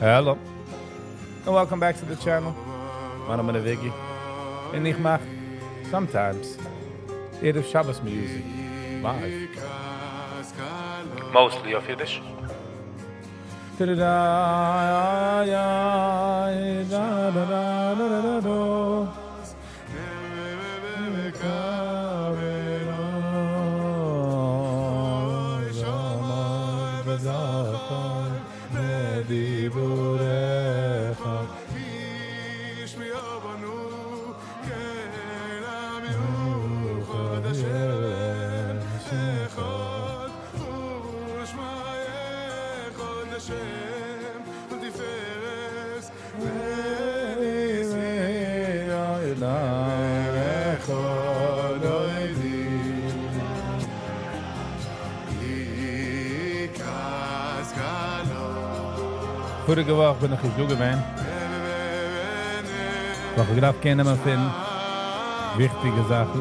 Hello. And welcome back to the channel. מיין נאמען איז Viggy. און איך מאך sometimes ערב שבת music live. Mostly אויף Yiddish. פאריגע וואך בין איך נישט דא געווען, ווייל איך האב געדארפט קעיר נעמען פון וויכטיגע זאכן.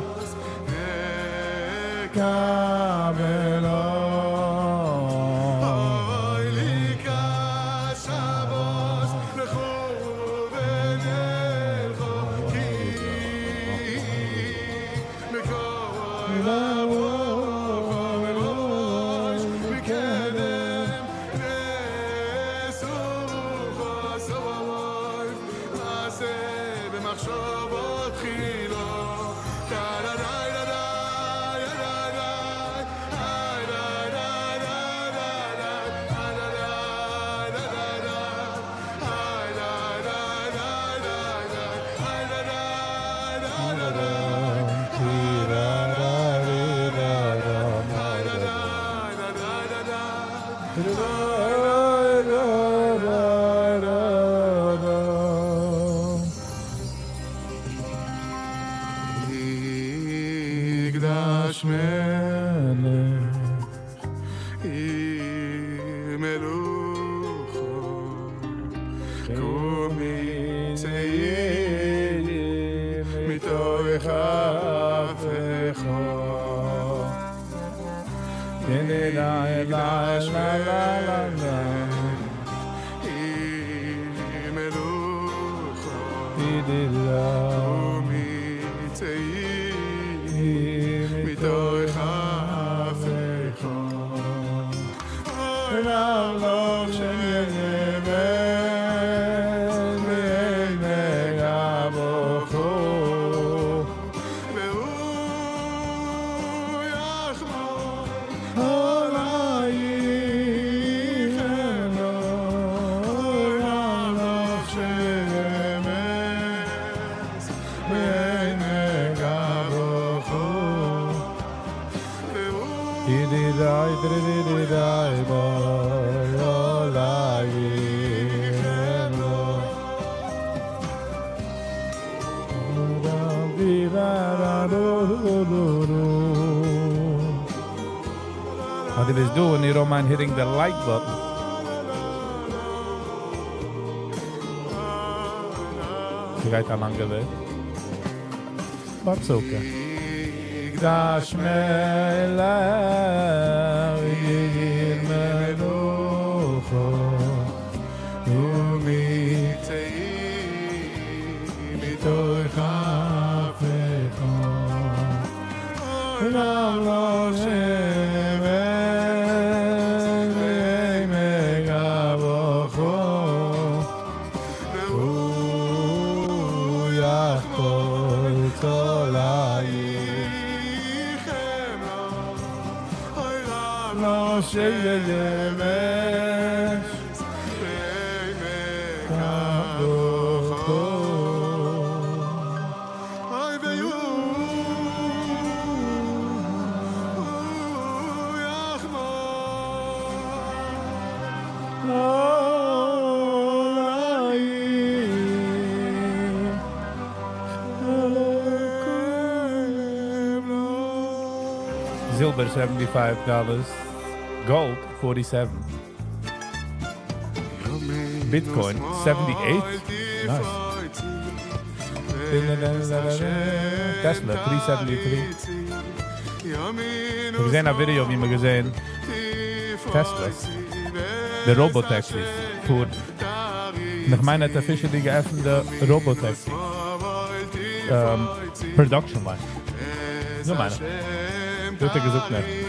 אז דו ביסט דא און you don't mind hitting the like button. ס'גייט א לאנגע וועג. But it's okay. יקדש מלך יגיר מלוכו ומצאי מתוך אפיך זילבער seventy five dollars, gold forty seven, Bitcoin seventy eight, nice. Tesla three seventy three. כ'האב געזען א ווידיאו ווי מ'האט געזען Teslas, די robo taxis פארן. און איך מיין, ער האט officially געעפנט די Robotaxi production line. אזוי מיין איך. דאס האט ער געזאגט נעכטן.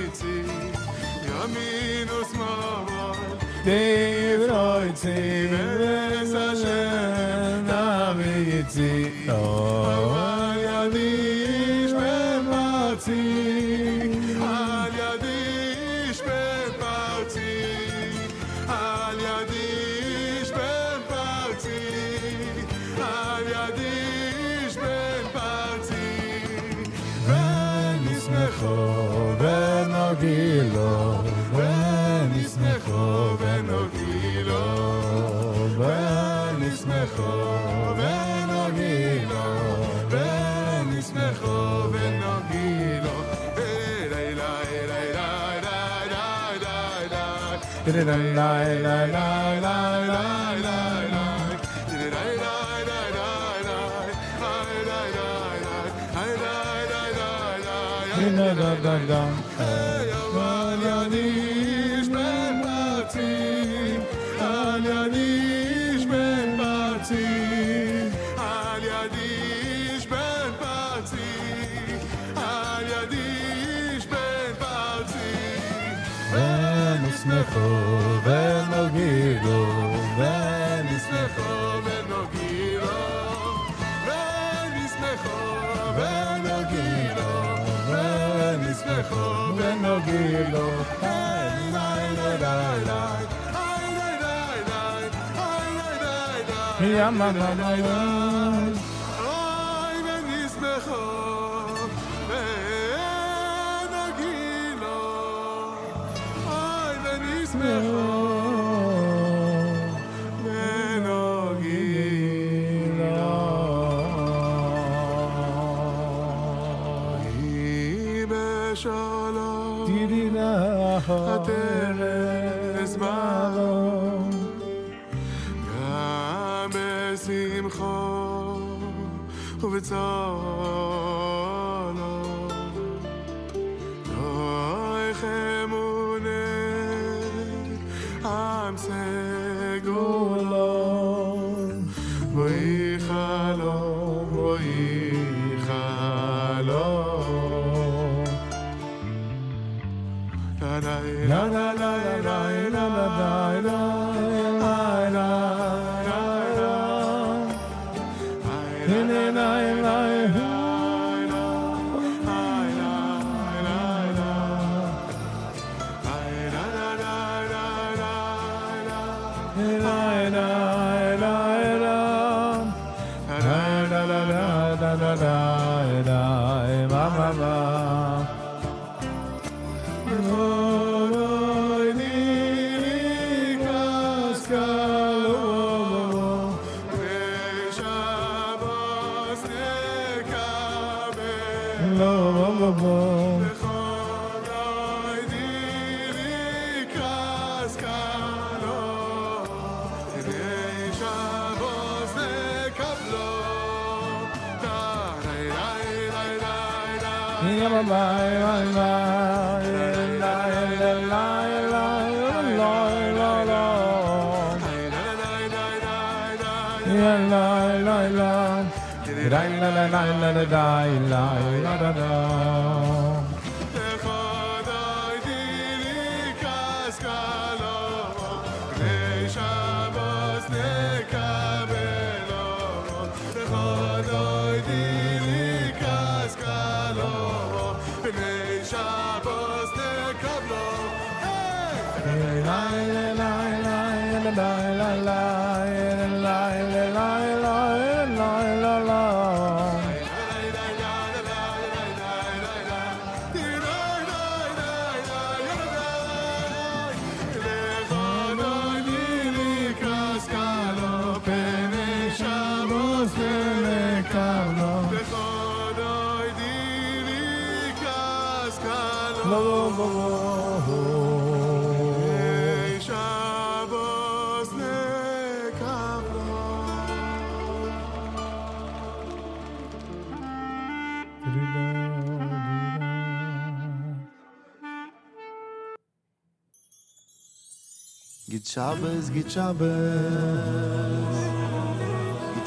גוט שבת, גוט שבת.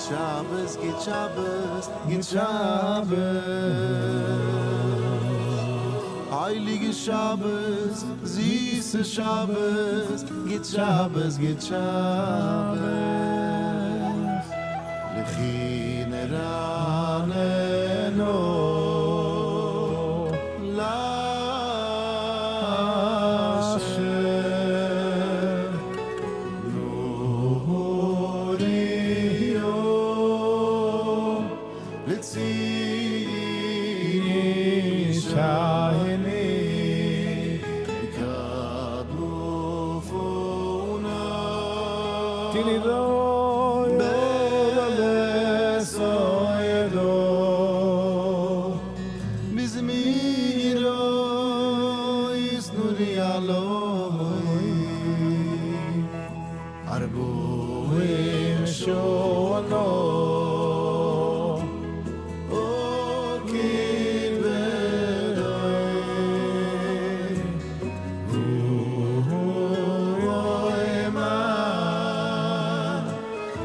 שבת, גוט שבת, גוט שבת. הייליגע שבת, זיסע שבת, גוט שבת, גוט שבת. לכי נרננו להשם נוריו לציון ישעני יקדמופונה תני בסוידו בזמירו ישנורי אלוהי ארבוים שונו אוקיד ורוי והוא מה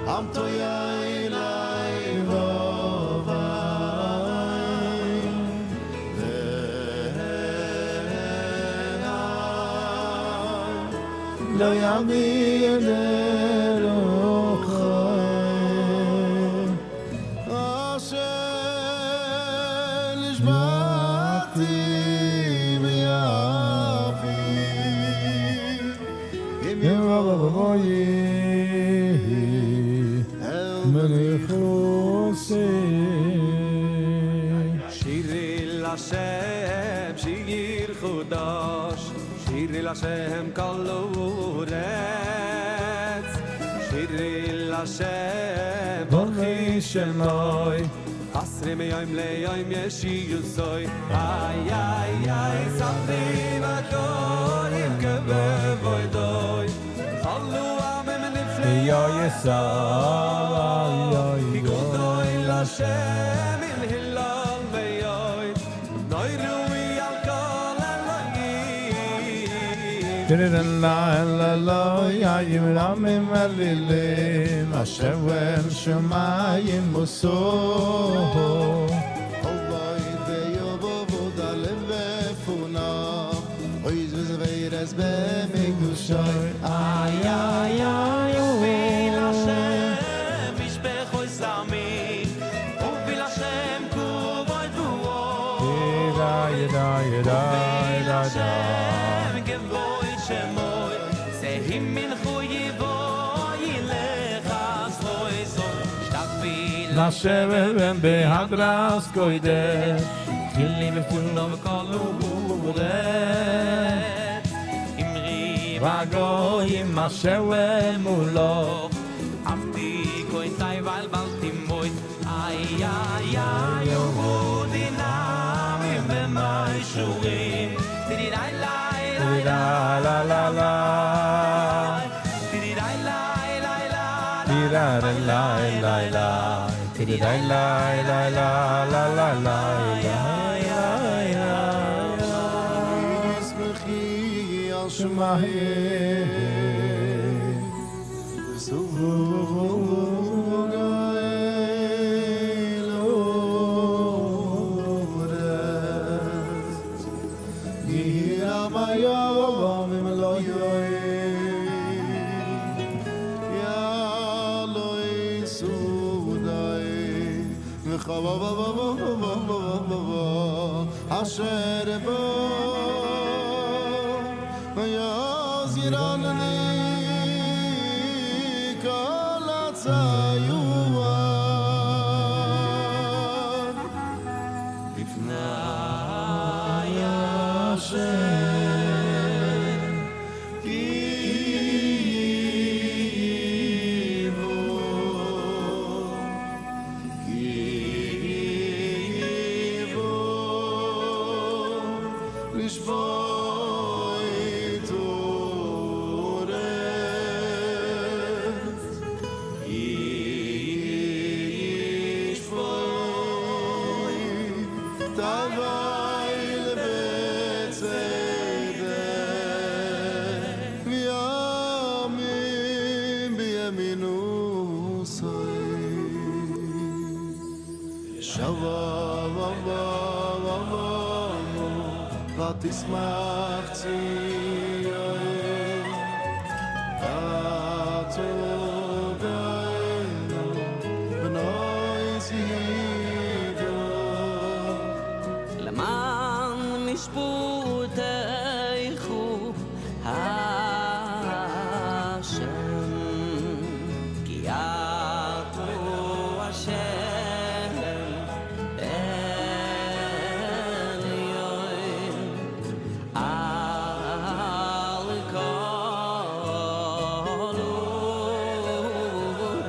עם תויה אלי ובאי לא יעביר רוחו אשר נשבעתי ביפי אם יבוא אל מלכוסי שירי להשם, שיר חדש, שירי להשם כל הארץ. שירי להשם, ברכי שמו, אשרי מיום ליום ישועתו. איי איי איי, ספרי בגויים כבודו. כל העמים יא יסא כי גדול השם ומהולל מאוד נורא על כל אלוהים. La la la ya yim malilim asher wen shemayim muso אוי ויובו דלב ופונה אוי זווירס במקדושוי איי איי איי וביל השם משפחו זמין וביל השם כבוד Da da da da וביל da השם גבוה שמו זהים מנחו יבוא ילך אז שתפיל לשבת בהדרת קודש חילי בפונו וכל הארץ אמרי והגויים אשר מולו אבדי כהן תיבל בל תימוי איי איי איי יהודי נעמים במישורים תדי לי לי la la la la תדי לי לי לי la la la la la la la la la la la la la ישמחי על שמעי סוג אל הארץ יהי היום אם לא יא לא סודי אשר בו ויזירנני כל הציור לפני השם כי יבוא כי יבוא לשפוט ארץ ישפוט תבל בצדק וימים בימינוסי. ותשמח ציון אתה גואלנו בנויס יהודה. למען משפטיך השם, כי אתה השם עליון על כל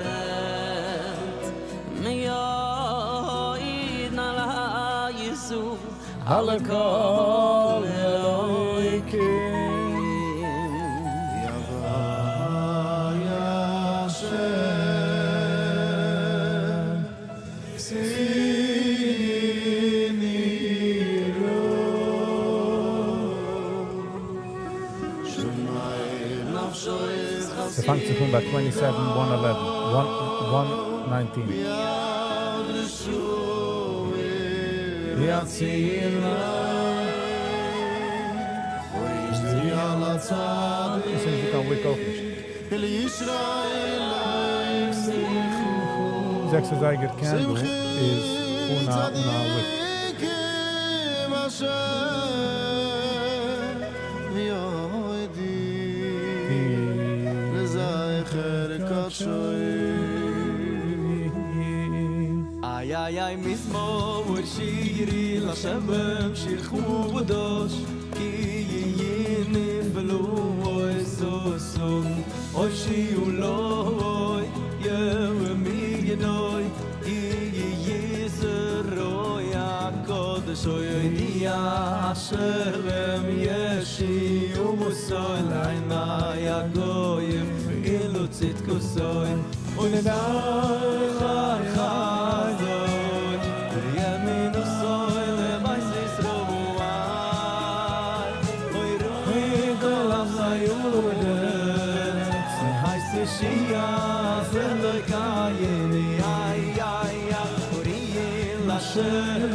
הארץ. מאוד נעלה ישאו על כל אלוקים. הוי' השם ציני רום שומר נפשו ס'פאנגט זיך אן ביי 27, 111, 1, 119. ביד רשעים יציל. על הצדיק דאס איז קיין wick אויך נישט. לישראל לב שמחו 6 אזייגער candle איז אן א wick. צדיקים השם ויודו לזכר קדשו. איי איי איי, מזמור שירי להשם, שיר חדש, כי נפלאות עשה הושיעה לו ימינו זרוע קודשו הודיע השם ישיעו מוסר לעיני הגויים גילו צדקותו ולנער חזון וימין וסוי לבייס ישראל אוי רואי כל החיות הייסט שיয়া זלוי קיין איי איי איי אורי לשם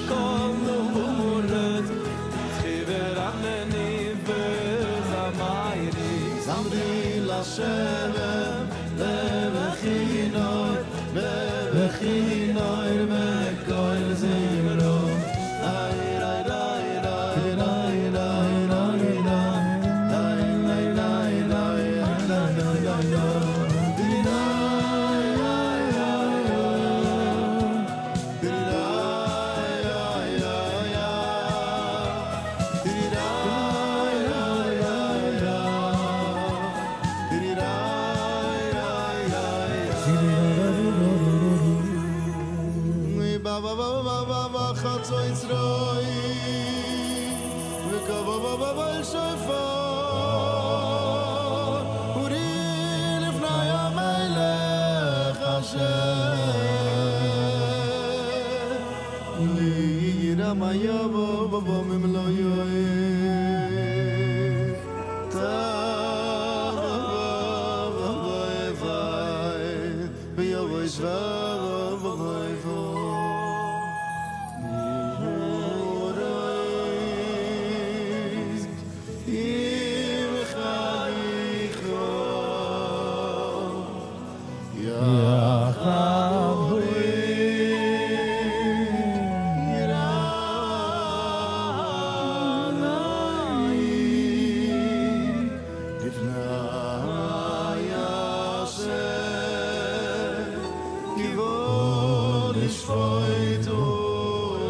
כל נורט חיבר עמני וזמיירי. זמרי להשם בבכינוי בבכינוי בקול זמרו ליי ליי ליי ליי ליי ליי ליי ליי ליי ליי ליי ליי ליי ליי ליי ליי Ba ba ba ba ba ba חצות רוי וקבא ba ba ba שופר אורי לפני המלך אשר לירא מה יבוא בבוא ממלוא יואל ta va va ויבוא שבא בבוא אם חייכו יחד יראה לפני השם כי בוא לשפוט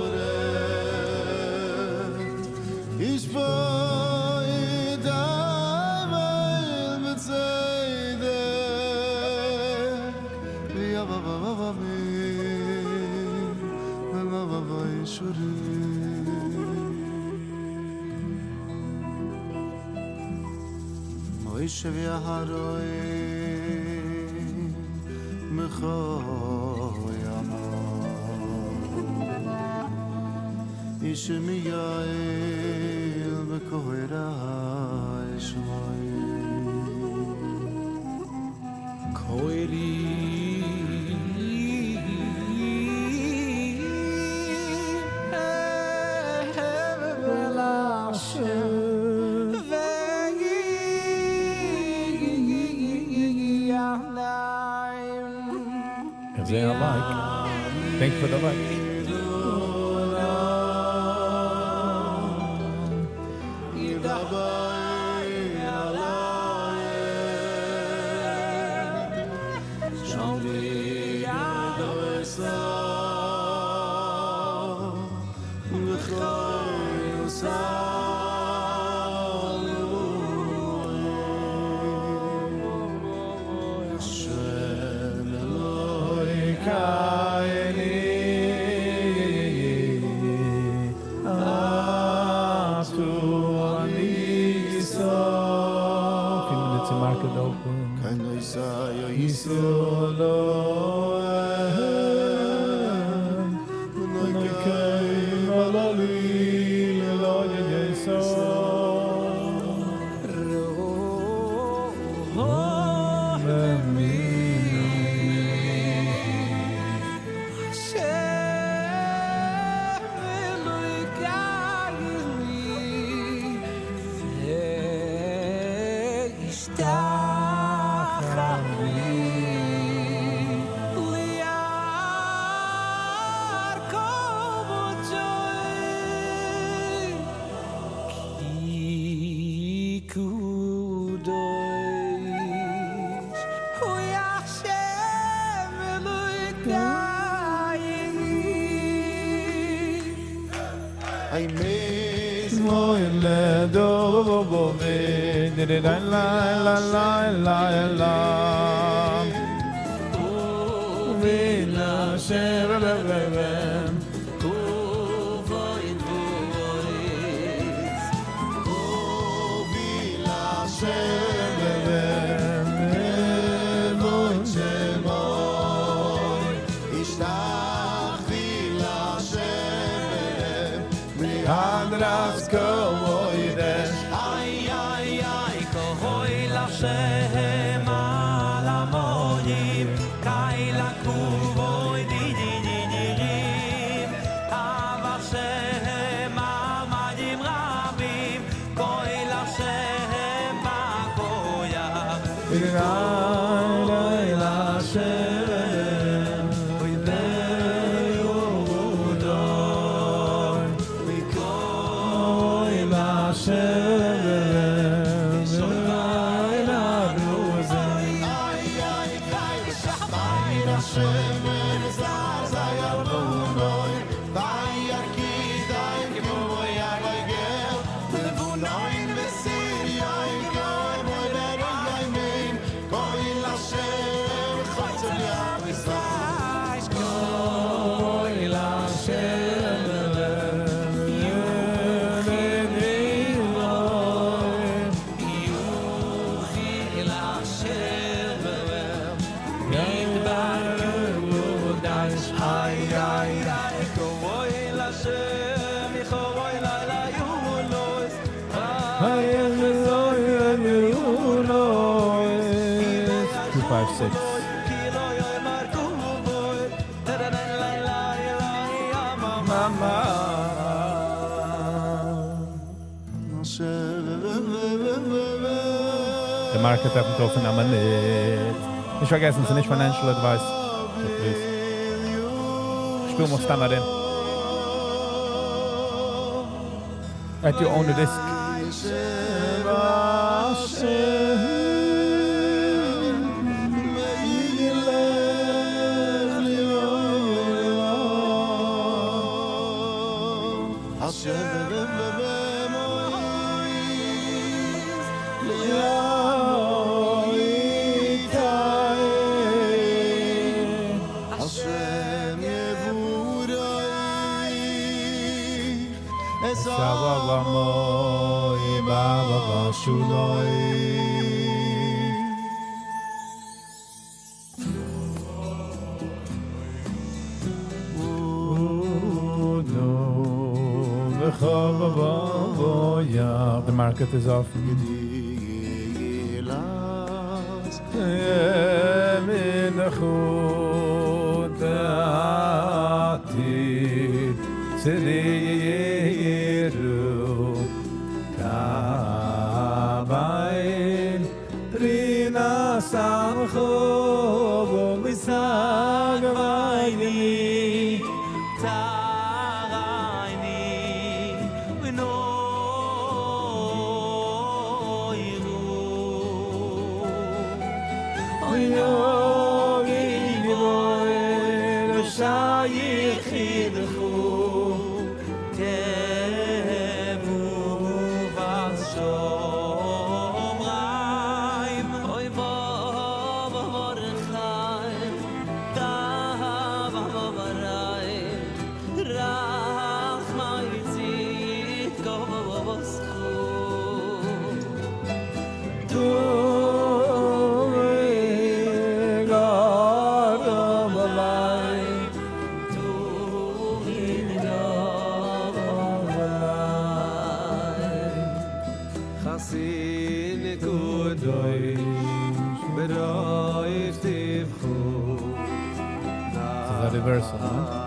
ארץ ישפוט תבל בצדק ויבא בא בא בא בא בא ישורים מוישה ואהרון מכל ימיו איש מיעל בקוירה שמוי. קוירי Thank you for the like. Few minutes in market open. 256. The market עפנט אויף אין א מינוט. נישט פארגעסן, ס'איז נישט financial advice. So please. שפיל מיר סתם ארום. At your own risk. The market is off. Reversal, huh?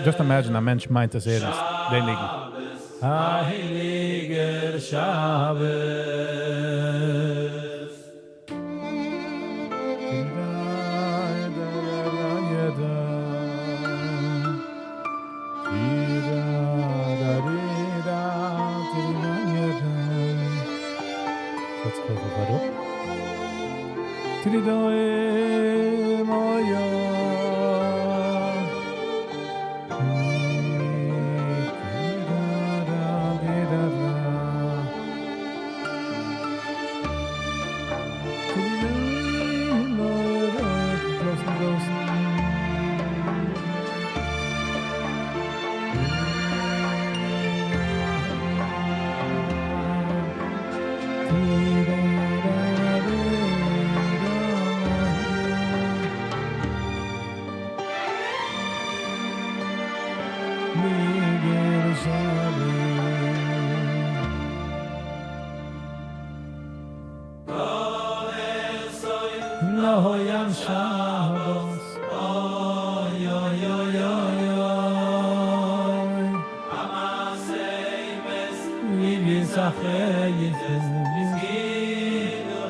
Just imagine א מענטש מיינט עס ערנסט, דער ניגון. הייליגער שבת.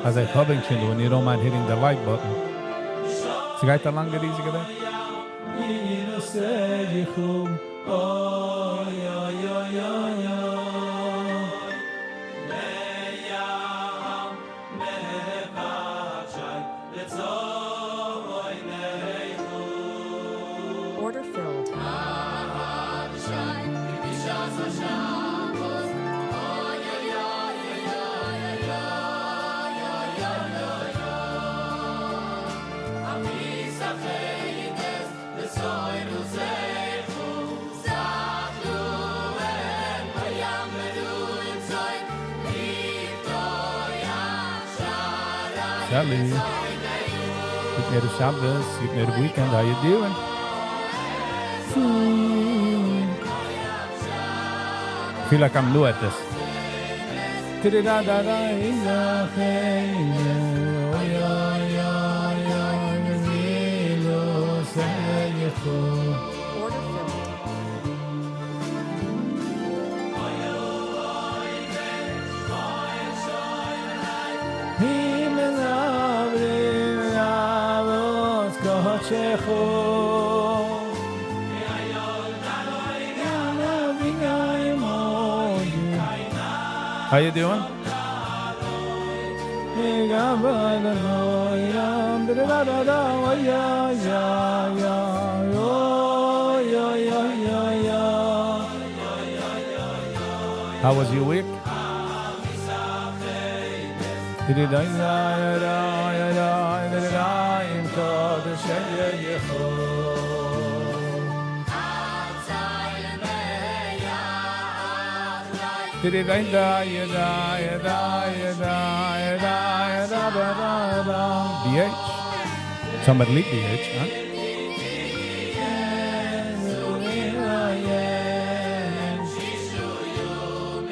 אז איך האב שוין when you don't mind hitting the like button. ס'גייט א לאנגע ריזיגע וועג. Order filled. Sally. גוט ערב שבת, גוט ערב weekend, how you doing? Feel like I'm new at this. Order filled. How you doing? How was your week? BH. Somebody leave BH, huh?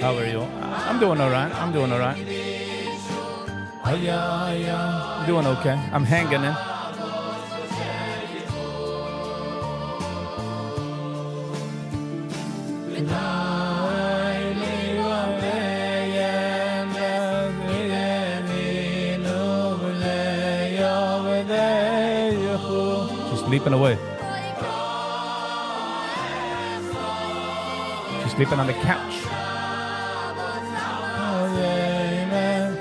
How are you? I'm doing all right. I'm doing all right. I'm doing okay. I'm hanging in. She's sleeping away. She's sleeping on the couch.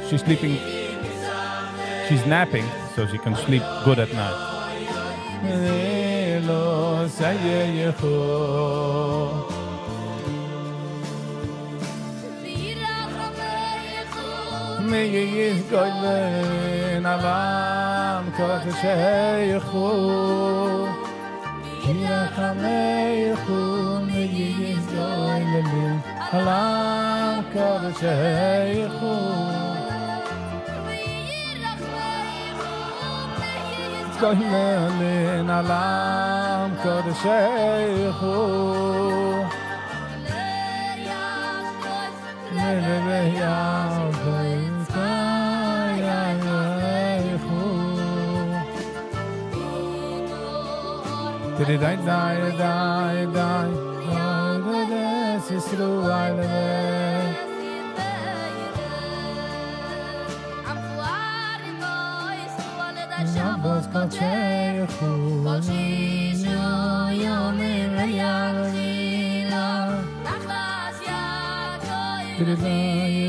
She's sleeping. She's napping so she can sleep good at night. Order filled.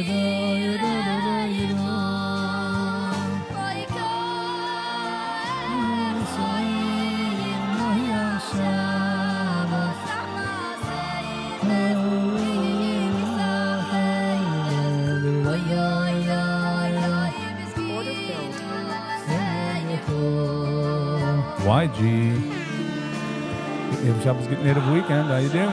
YG. Erev Shabbos getting near the weekend. How you doing?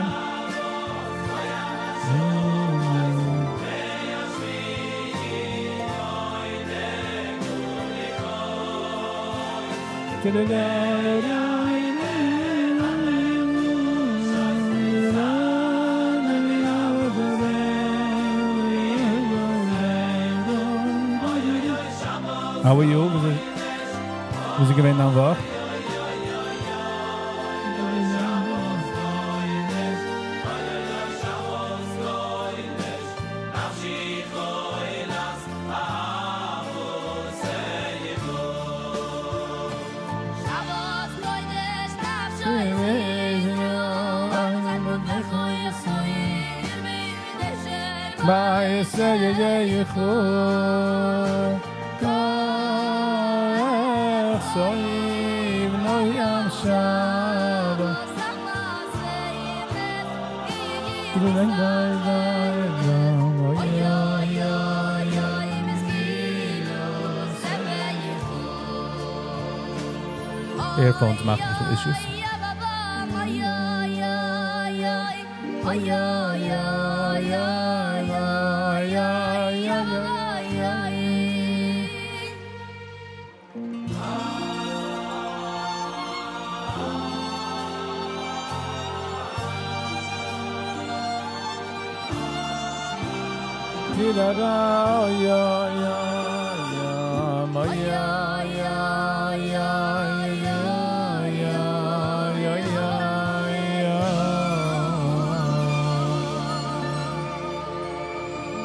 How are you? Was it געווען דיין וואך? Earphones מאכן אביסל issues.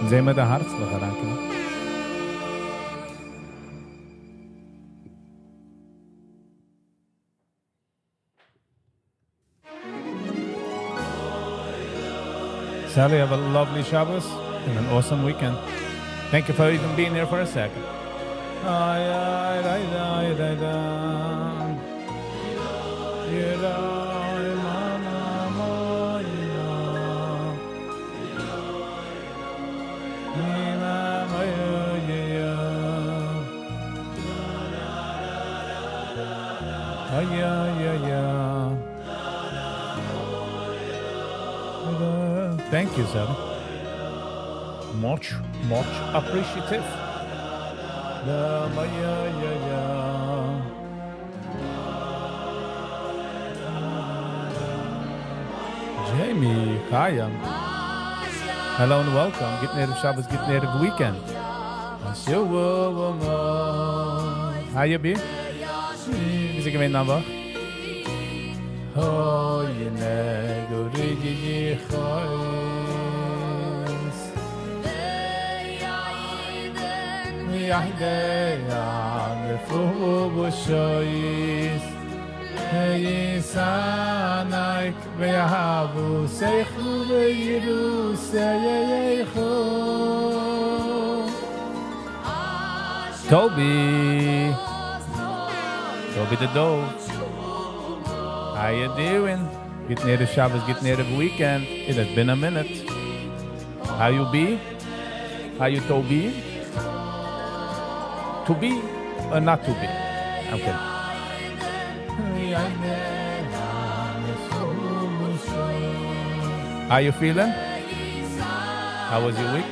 זעען מיר די הארצלעך אריינקומען. Sally, have a lovely Shabbos and an awesome weekend. Thank you for even being here for a second. Ay, ay, ay, ay, ay, ay. Yera, ma, ma, ma, ya. Mi, ma, ma, ya, ya, ya. Ay, ya, ya, ya. Thank you, sir. Much, much appreciative. Da, ma, ya, ya, ya. Jamie, Chaya. Hello and welcome. גוטן ערב שבת, גוטן ערב weekend. How you be? ווי איז געווען דיין וואך? Oh, ye ne go ri ji ji khois. Ya de ya ne fu bu shois. Hey sanaik ve havu seichu ve yiru seichu. Toby. Toby the Dove. How you doing? גוטן ערב שבת, גוטן ערב weekend. It has been a minute. How you be? How you Toby? To be or not to be? I'm kidding. How you feeling? How was your week?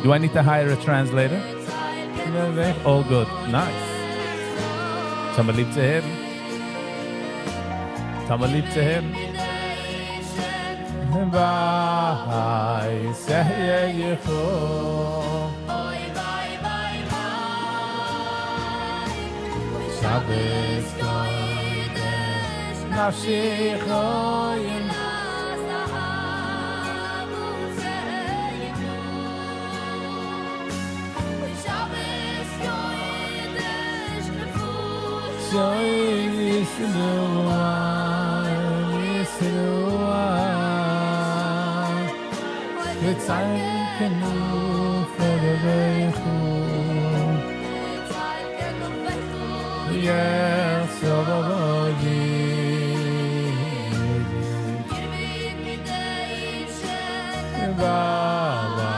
Do I need to hire a translator? All good. Nice. ס'איז מיר ליב צו הערן. ס'איז מיר ליב צו הערן. Bye, say ye kho. Shabbos kodesh nafshi choyim. Soy Yisroel, Yisroel. V'tzayim kenu fervechu. Yes, Baba,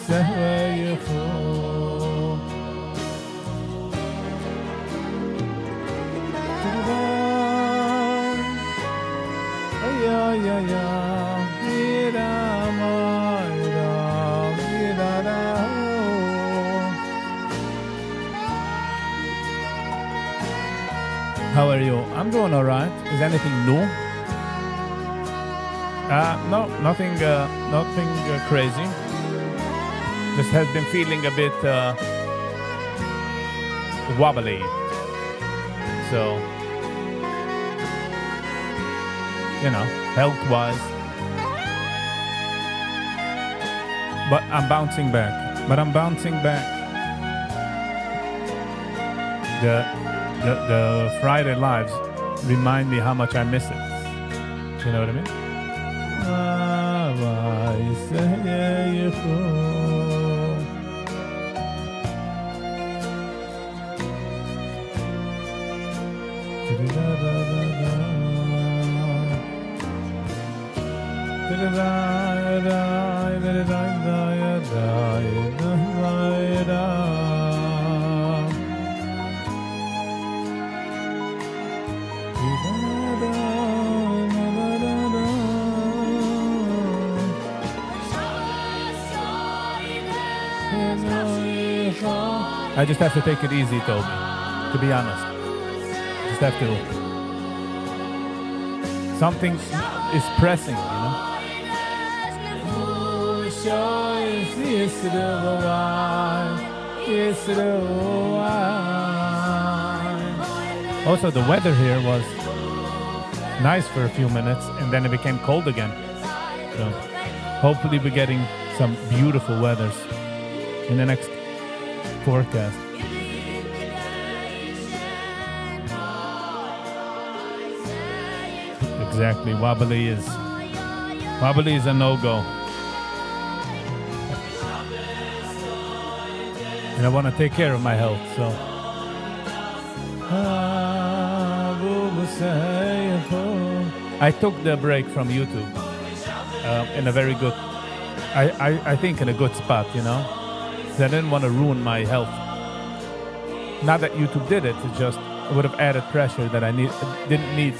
Seveyechu. Ay, ay, ay, ay. Ira, ma, ira, ira, ra, oh. How are you? I'm doing all right. Is anything new? No, nothing crazy. Just has been feeling a bit wobbly. So, health-wise. But I'm bouncing back. But I'm bouncing back. The Friday lives remind me how much I miss it. You know what I mean? I just have to take it easy, Toby. To be honest. Just have to. Something is pressing, you know? Also, the weather here was nice for a few minutes and then it became cold again. So, hopefully, we're getting some beautiful weathers in the next forecast. Exactly. Wobbly is wobbly is a no-go. And I want to take care of my health, so. I took the break from YouTube in a very good, I, I, I think in a good spot, you know? 'Cause I didn't want to ruin my health. Not that YouTube did it, it just it would have added pressure that I need didn't need.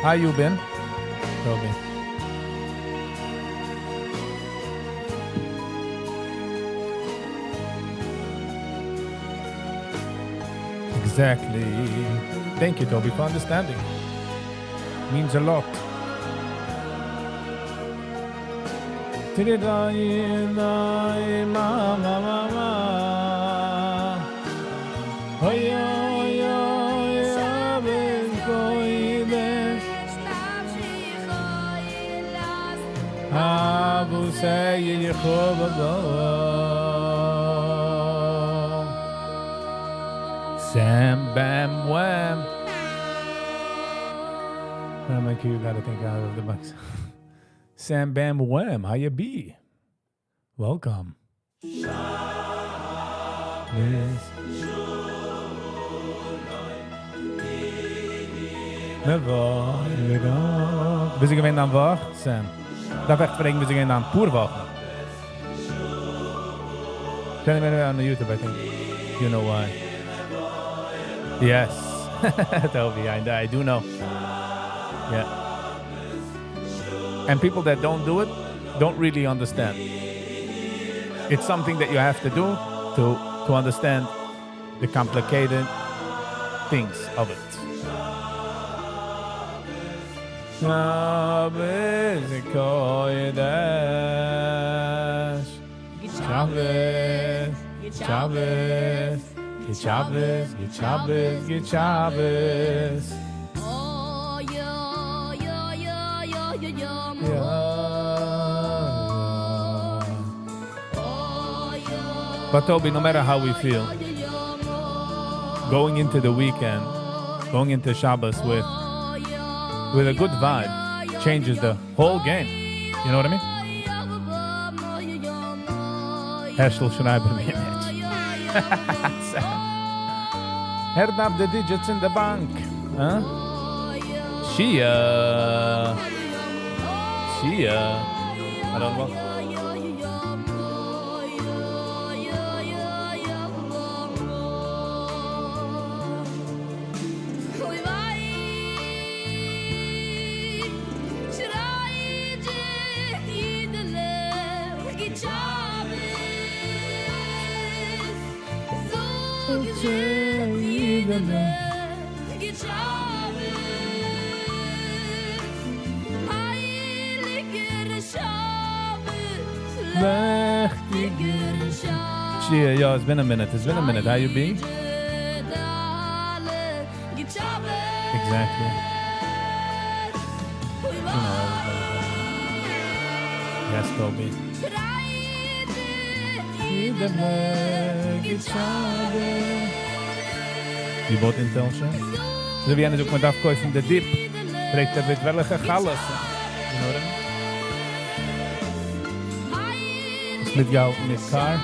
How you been, Toby? Exactly. Thank you, Toby, for understanding. Means a lot. Sam Bam Wham. I'm you gotta think out of the box. Sam Bam Wham, how you be? Welcome. Yes. ביסט געווען אן וואך, Sam? דארף איך פרעגן, ביסט געווען אן פאר וואכן? Tell me on the YouTube, I think. You know why. Yes. Toby, I, I do know. Yeah. And people that don't do it don't really understand. It's something that you have to do to, to understand the complicated things of it. Shabbos Shabbos, Shabbos, Shabbos, Shabbos, Shabbos. Oh, yo, yo, yo, yo, yo, yo, But Toby, no matter how we feel, going into the weekend, going into Shabbos with with a good vibe changes the whole game. You know what I mean? Herschel Schreiber Heard up the digits in the bank. Huh? Shia. Shia. I don't know. Shia, yo, it's been a minute. It's been a minute. How you be? Exactly. You know, everybody. Yes, Toby. You bought Intel schon? אזוי ווי איינער זאגט, מען דארף קויפן די dip. פרעגט ער, מיט וועלכע חלות? You know what I mean? מיטגעהאלטן מיט car.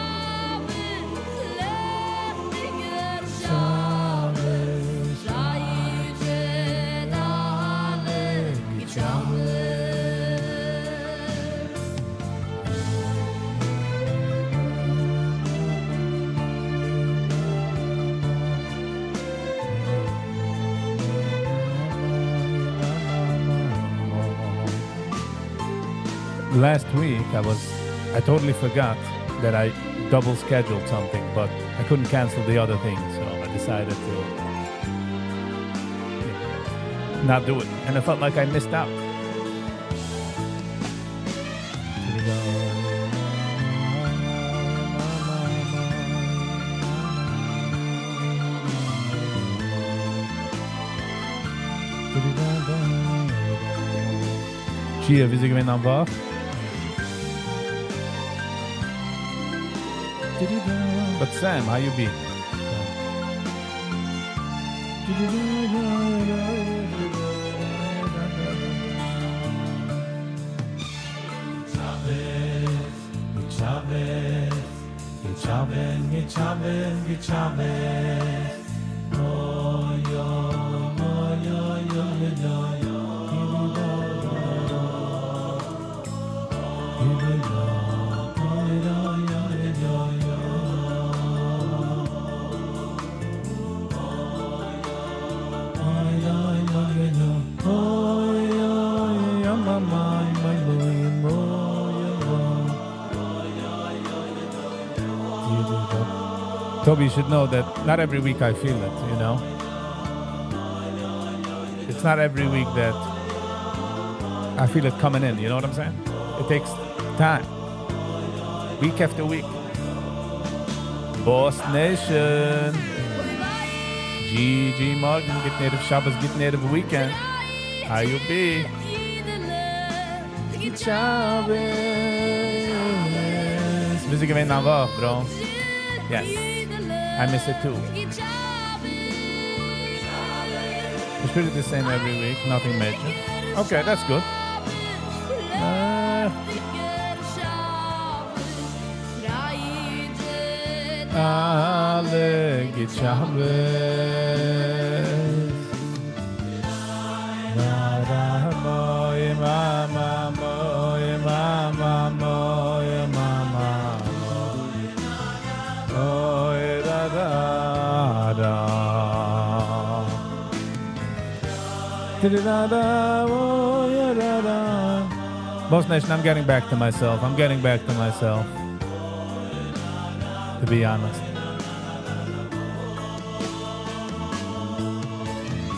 Last week I was I totally forgot that I double scheduled something, but I couldn't cancel the other thing, so I decided to not do it. And I felt like I missed out. Chia, ווי איז געווען דיין וואך? But Sam, how you be? Toby, you should know that not every week I feel it, you know? It's not every week that I feel it coming in, you know what I'm saying? It takes time. Week after week. Boss Nation. GG מארגן, גוטן ערב שבת, גוטן ערב weekend. How you be? גוט שבת. ווי איז געווען דיין וואך, bro? Yes. I miss it too. It's pretty the same every week, nothing major. Okay, that's good. אלע גוט שבת. Na da moy ma ma moy ma ma moy ma ma oy da da da da da oy da da. Boss Nation, I'm getting back to myself. I'm getting back to myself. To be honest.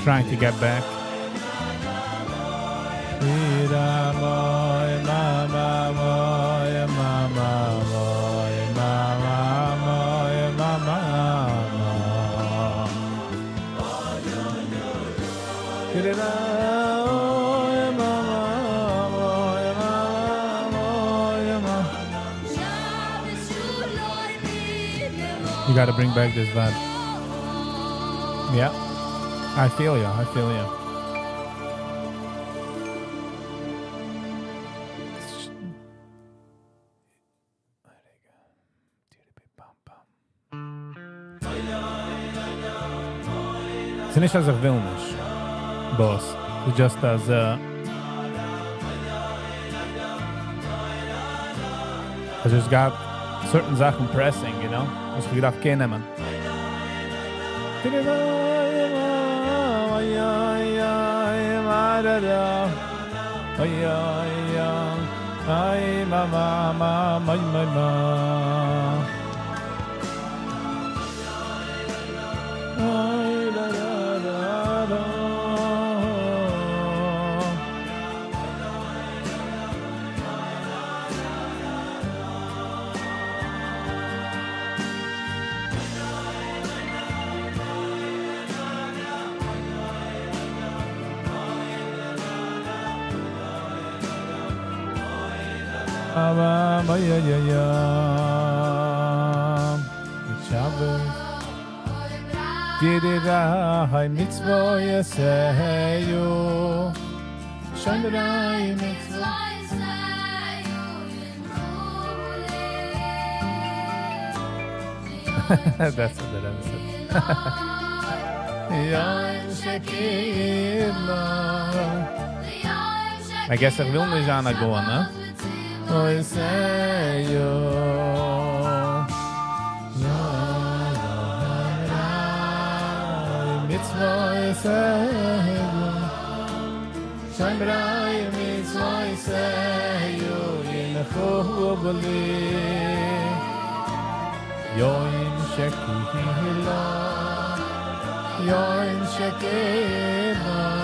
Trying to get back. You got to bring back this vibe. Yeah. I feel ya. I feel ya. ס'איז נישט אז איך וויל נישט, boss. It's just as I just got certain זאכן pressing, you know? וואס איך דארף care נעמען. That's what that said. I guess איך וויל נישט זיין א גוי, נע? אוי, זיי, מצווה לי יום שקילה יום שקילה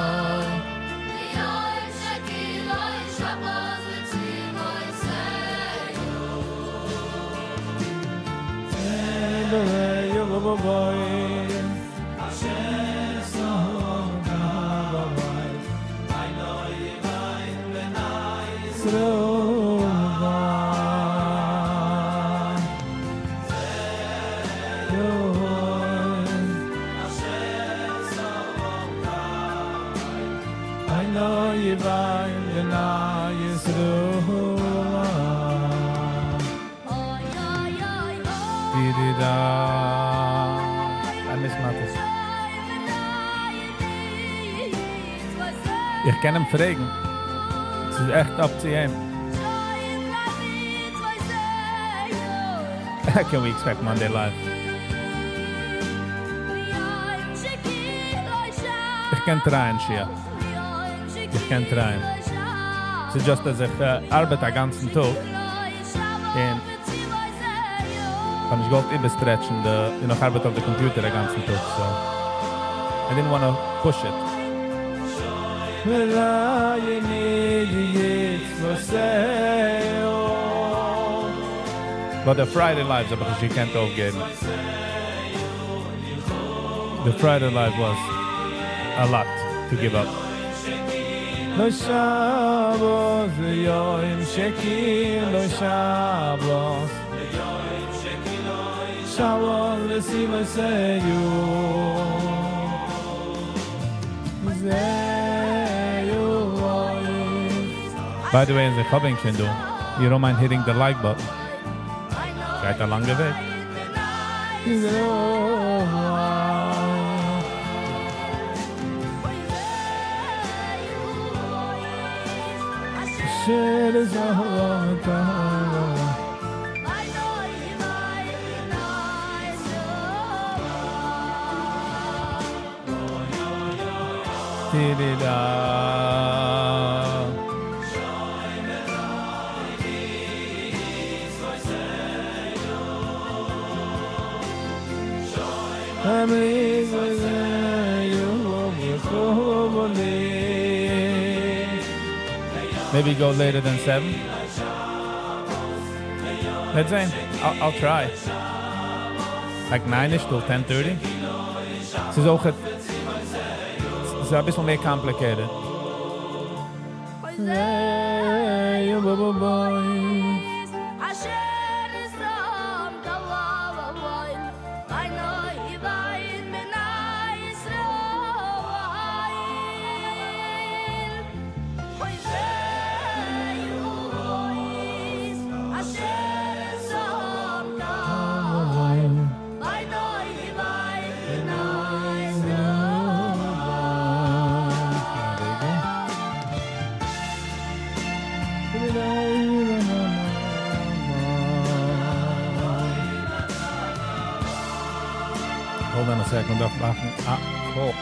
איך קען אים פרעגן. עס איז עכט up to him. Can we expect Monday live? איך קען tryen, Shia. איך קען tryen. ס'איז just אז איך ארבעט א גאנצן טאג. און קען נישט גוט איבערstretchen, די, איך ארבעט אויף די computer א גאנצן טאג, so I didn't want to push it. But the Friday lives האב איך נישט געקענט אויפגעבן. The Friday live was a lot to give up. לא שבוס יום שקי לא שבוס שבוס לסימא סיו By the way, אין די coming window, you don't mind hitting the like button. גייט א לאנגע וועג. Maybe go later than 7. Let's say I'll, I'll try. Like 9ish till 10:30. ס'איז אויך ס'איז א ביסל מער complicated. Hold on a second, דארף מאכן א call.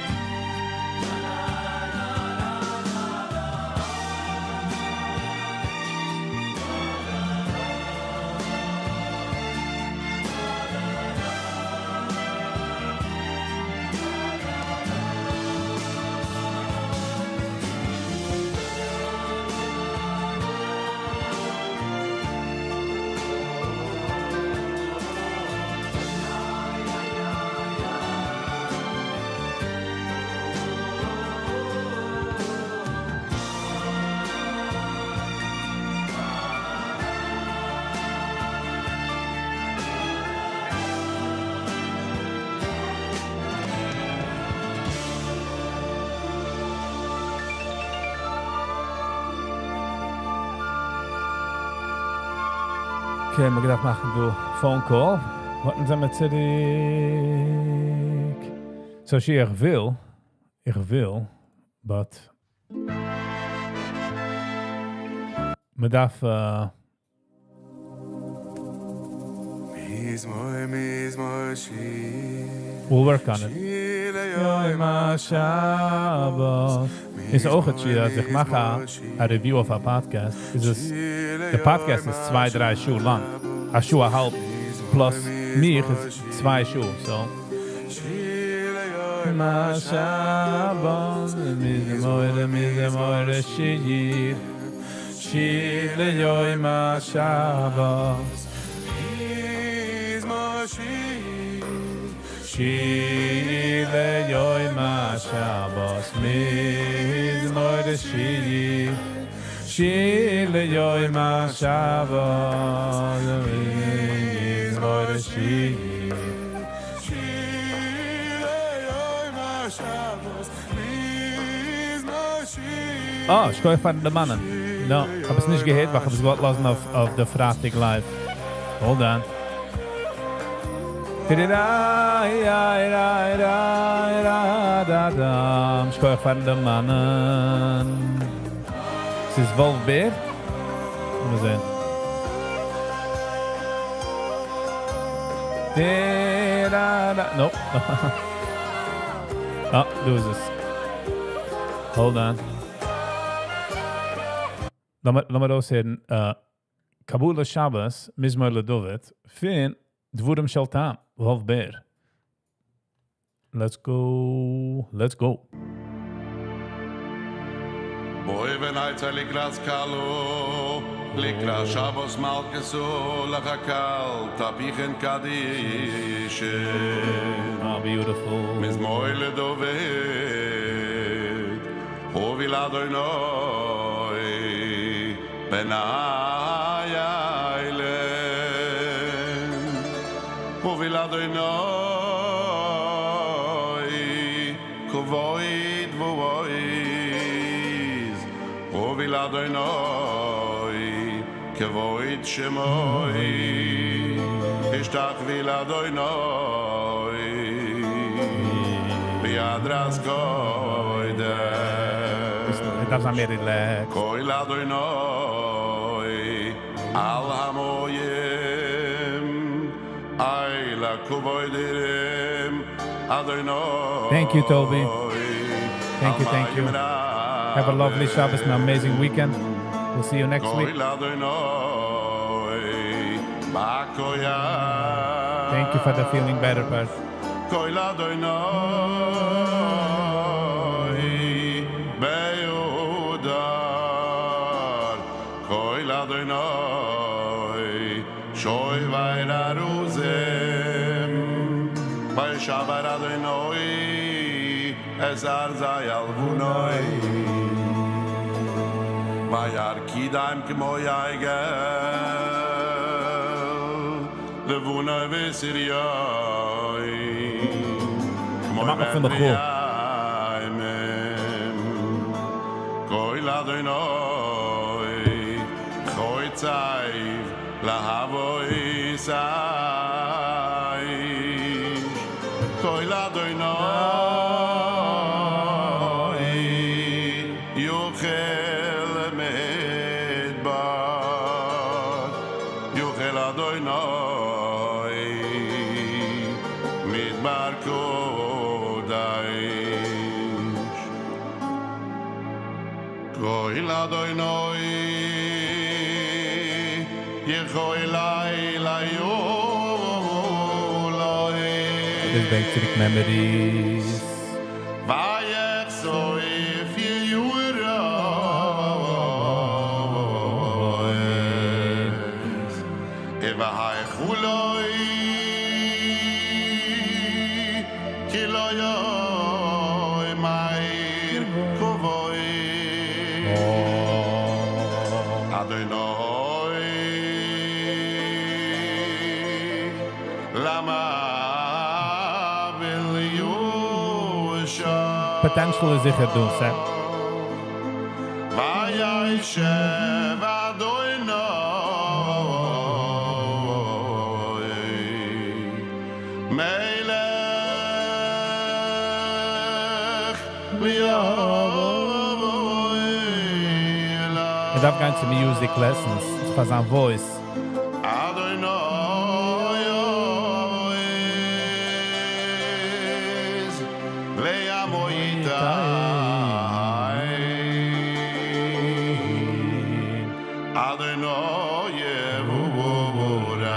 Okay, מיר געדארפט מאכן דא phone call. ווארטן זיי מיר צוריק. So, שי, איך וויל, איך וויל, but מען דארף מזמור מזמור שיר We'll work on it. שיר ליום השבת. איז אויך אז איך מאך א, א review אויף א podcast. איז עס, the podcast איז צוויי, דריי שעה לאנג. א שעה א האלב plus מיך איז צוויי שעה. So. שיר השבת, מזמור מזמור שיר. שיר ליום השבת. מזמור שיר שיר ליום השבת, מזמור שיר. שיר ליום השבת, מזמור שיר. שיר ליום השבת מזמור שיר אה, שכוח פארן דערמאנען. No, האב עס נישט געהערט, ווייל איך האב עס געוואלט לאזן אויף, אויף די פרייטאג live. Hold on. טיריריי, איי, ריי, ריי, רא, דא, דאם. שכוח פארן דערמאנען. עס איז וואלף בער. לאמיר זען. טירא, No. אה, דא איז עס. Hold on. לאמיר, לאמיר אויסהערן. קבלת שבת, מזמור לדוד, פון דברים של טעם, וואלף בער. Let's go. Let's go. בואי ונצא לקראת כלה, לקראת שבת מלכתא, לחקל, תפיכן קדישין. Oh, beautiful. מזמור לדוד, הוביל אדוני, בני אלה. הוביל אדוני, כבוד ועוז, הוביל אדוני, כבוד שמו, השתחווי לאדוני, בהדרת קודש. איך דארף זיין מער relaxed. קה לאדוני על המים אל הכבוד ירום אדוני Thank you, Toby. Thank you, thank you. Have a lovely Shabbos and an amazing weekend. We'll see you next week. קה לאדוני בכח Thank you for the feeling better part. קה לאדוני בהדר קה לאדוני שובר ארזים וישבר אדוני את ארזי הלבנון וירקידם כמו עגל לבונה ושריו כמו מאכט פון די חול. קה לאדוני חוצב להבות אש קה לאדוני יוכל מדבר יוכל אדוני מדבר קודש קה לאדוני יכול לילה This brings צוריק memories. ויחשוף יאורו והיכולו כי לא יאמר כבוד אדוני למה יושב Potential איז זיכער דא, Sam. וישב אדוני מלך איך דארף גיין צו music lessons פאר זיין voice. אדוני לעמותי. אדוני יבורך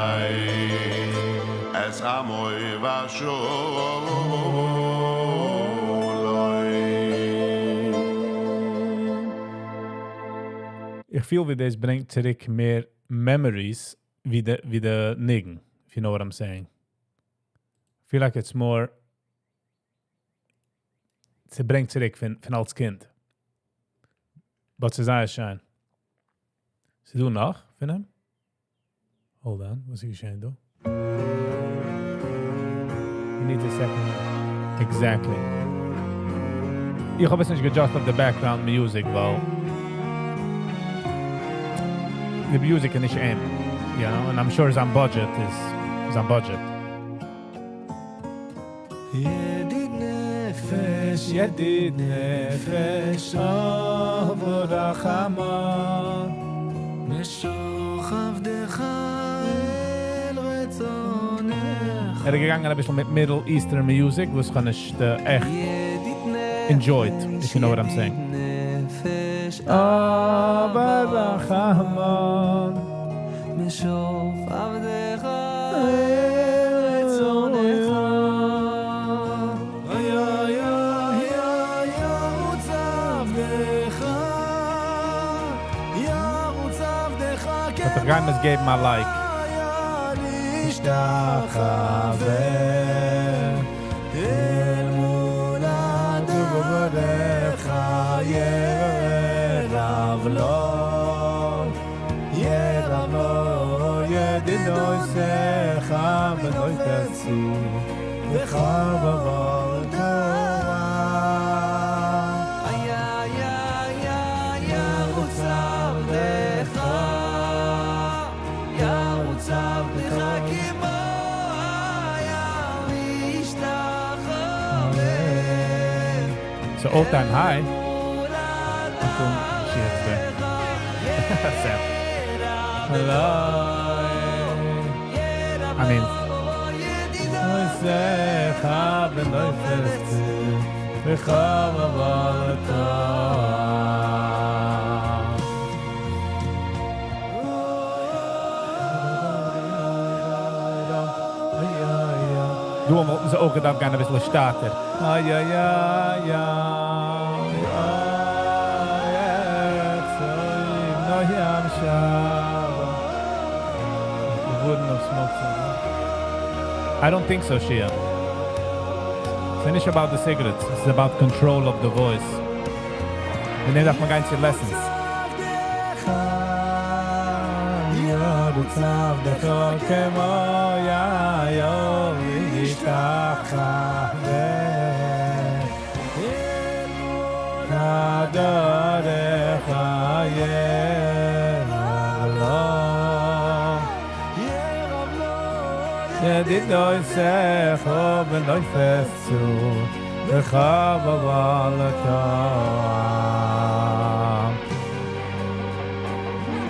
את עמו ושוב לו. איך פיל ווי דאס ברענגט צוריק מער memories ווי די ניגון, if you know what I'm saying. I feel like it's more ס'ברענגט צוריק פון אלס קינד. But ס'איז זייער שיין. ס'איז דא נאך פון אים? Hold on, וואס איז געשען דא? You need a second. Exactly. איך האב עס נישט גע adjust אויף the background music, ווייל the music איז נישט אים, and I'm sure זיין budget is זיין budget. ידיד נפש, ידיד נפש, אב רחמן. משוך עבדך אל רצונך. ער איז געגאנגען א ביסל מיט Middle Eastern music, וואס איך נישט עכט enjoyed, if you know what I'm saying. נפש אב רחמן. משוך עבדך אל רצונך. אוי אוי אוי ירוץ עבדך, ירוץ עבדך. But the guy must gave my like. ישתחווה אל מול דבריך יערב לו יערב לו ידיד עושך ונופת צור וחרבו איי איי איי ירוץ עבדך ירוץ עבדך כמו אייל ישתחווה. It's an all-time high. Until she hits there. Sad. Hello. I mean, עושך ונופת צור וחרבו תואר. דא האבן זיי אויך געדארפט גיין א ביסל שטאטער. איי איי איי איי איי ים שaba. You wouldn't have smoked cigarettes. I don't think so, Shia. It's not about the cigarettes. It's about control of the voice. מיר נעמען דאך מאל גאנצע lessons. ירוץ עבדך כמו איל ישתחווה דרך יערב לו ידיד עושך בנופת צור וחרבו לתואר.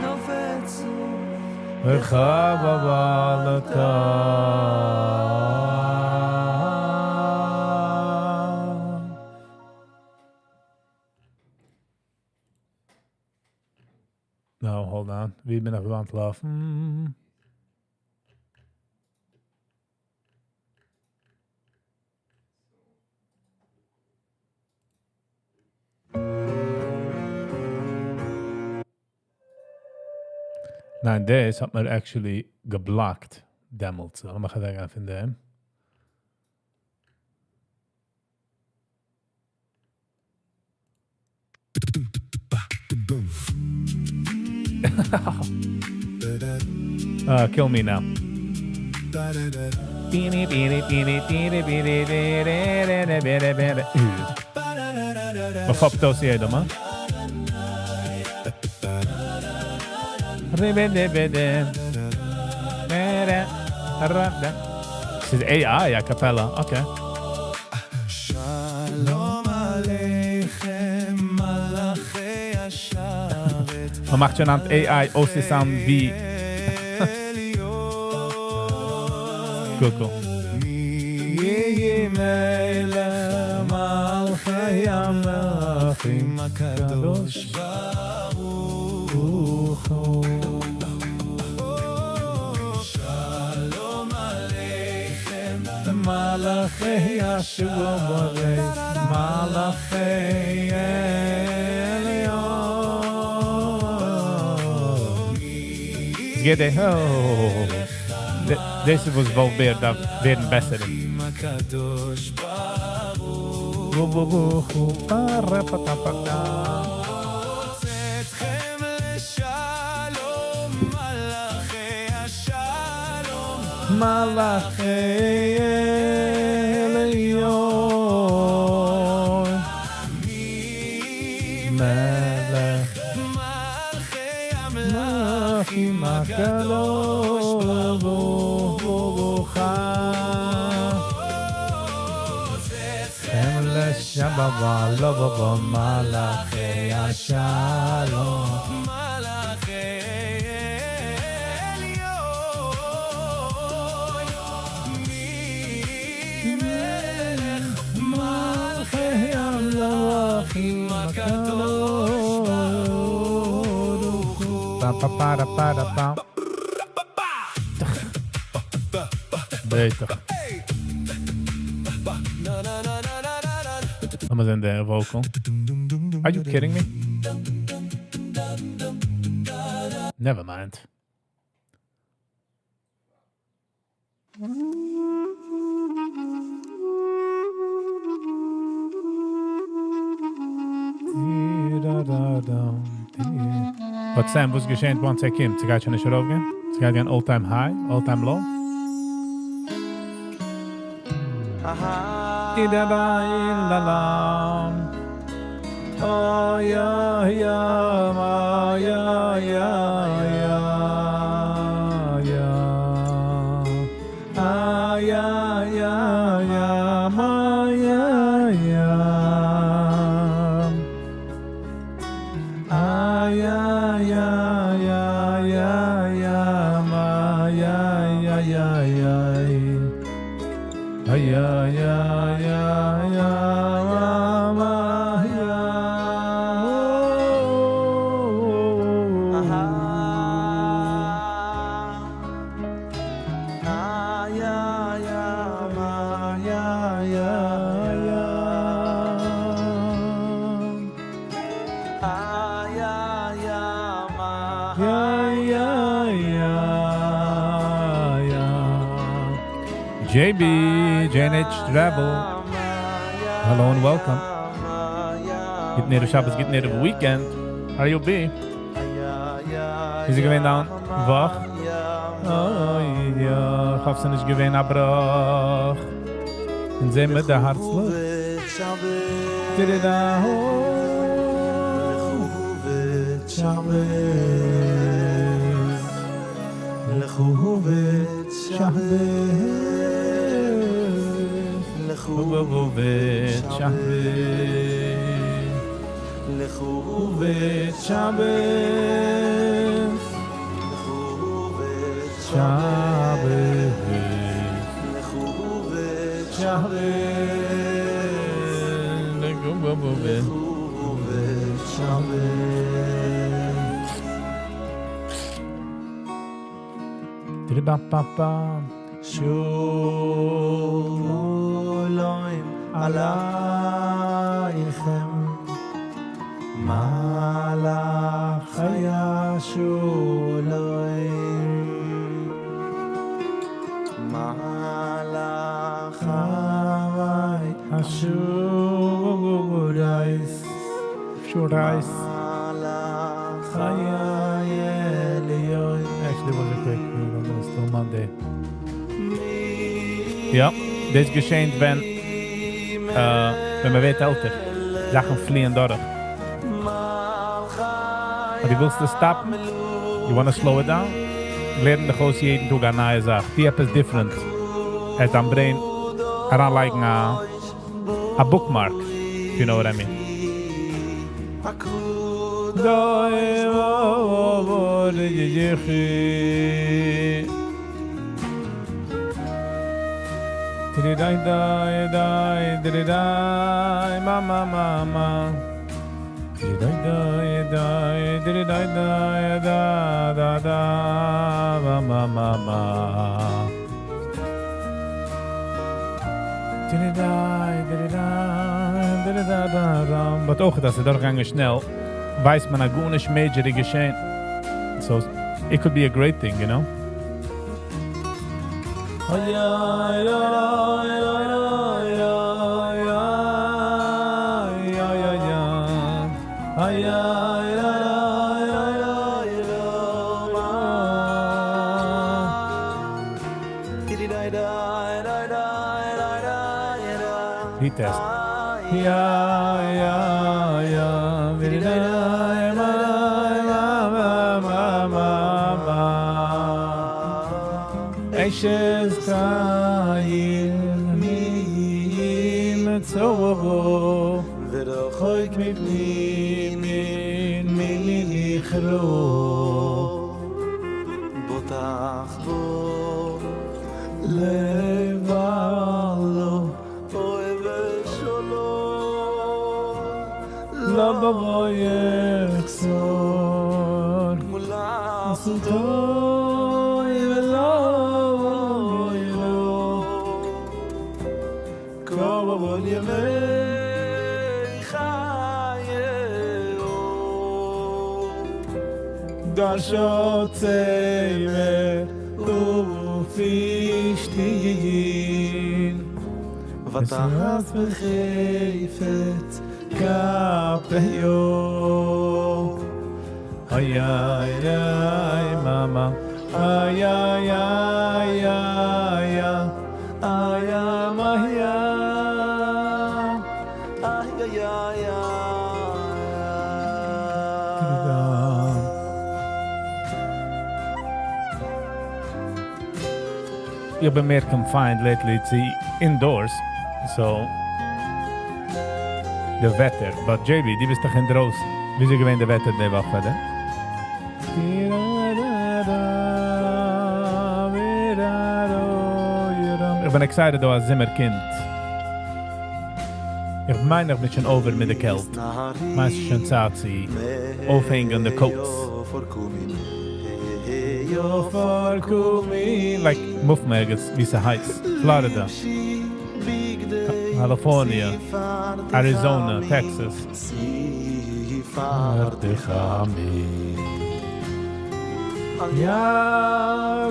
נופת צור וחרבו לתואר. No, hold on. ווי בין איך אנטלאפן? ניין, דאס האט מיר actually גע blocked דעמאלטס. לאמיר אוועקגיין פון דעם. Kill me now. Beanie, beanie, beanie, beanie, beanie, beanie, beanie, beanie. מען פאפט אויס יעדער, מאן. ס'איז AI, a cappella, okay. שלום עליכם מלאכי השרת. מען מאכט שוין אן AI אויס sound ווי Cool, cool. מי מלך. המלכים הקדוש ברוך הוא. שלום עליכם מלאכי השרת, מלאכי עליון. עס גייט דער, oh. דאס איז וואס וואלווי דארף ווערן בעסער. הקדוש ברוך הוא פרה פתה פתה. צאתכם לשלום מלאכי השלום מלאכי עליון מלך מלכי מלכים הקדוש ברוך הם לשבבה לא בבא מלאכי השלום מלאכי עליון מלך מלכי המלכים הקדוש ברוך הוא. Pa pa pa pa pa pa. Beter. לאמיר זען דער vocal. Are you kidding me? Never mind. But Sam, וואס געשעט once ער קומט? ס'גייט שוין נישט ארויפגיין? ס'גייט גיין all time high, all time low? Di-da-da-la-la. Oh, yeah, yeah, ma, yeah, yeah, yeah, yeah. Ah, yeah, yeah, yeah, ma, yeah, yeah. Ah, yeah, yeah, yeah, yeah, yeah, ma, yeah, yeah, yeah, yeah. Ah, yeah, yeah, yeah, yeah, ma, ma, yeah. Oh, Ah, yeah, yeah, ma, yeah, yeah, yeah, yeah. Ah, yeah, yeah, ma, Yeah, yeah, yeah, yeah. JB, JNH Travel. Hello and welcome. גוטן ערב שבת, גוטן ערב weekend. How you be? איז געווען דיין וואך? Oh, יא, איך האף ס'איז נישט געווען א בראך. און זען מיט דער הארצלעך. Di-di-da, oh. שבת לכו שבת לכו שבת לכו שבת לכו שבת לכו שבת שבת Di-di-ba-ba-ba. שלום עליכם מלאכי השלום מלאכי השרת שרת. מלאכי עליון Actually, was a quick read. It's still Monday. יא, דאס געשעט ווען, ווען מען ווערט עלטער. זאכן פליען דורך. אבער דו ווילסט עס stop ן? You wanna slow it down? לערן דיך אויס יעדן טאג א נייע זאך. טו עפעס different. עס דיין brain אריינלייגן א, א bookmark, if you know what I mean. דוי וואו יחי. דיי דיי דיי דיי דיי מא מא מא מא דיי דיי דיי דיי דיי דיי דא דא דא מא מא מא מא דיי דיי דיי דיי דיי דא דא. But אויך דאס איז דורכגעגאנגען שנעל, ווייסט מען אז גארנישט major איז געשען. So it could be a great thing, you know? Ay ay ay ay ay ay ay ay ay ay ay ay ay Retest. יא יא יא ma ma ma ma ma אשת חיל מי ימצאו ורחוק מפנינים מכרו בוטח בו לבעלה אוהב שלום לבבו יחסור מולדתו ולא ילו כל ימי חייו דרשו צמר ופשתים ותעש בחפץ כפיו איי איי איי מאמא איי איי איי איי איי איי איי איי איי איי. איך בין מער confined lately צו indoors, so די וועטער. But JB, דו ביסט דאך אין דרויסן. ווי איז געווען די וועטער די וואך, אדער? איך בין excited דא אז זומער קומט. איך מיין, איך בין שוין over מיט די קעלט. מיינסט שוין צייט צו אויפהענגען די coats. Like, move מען ערגעץ, וואו ס'הייס. Florida, California, Arizona, Texas. סיפרתך יא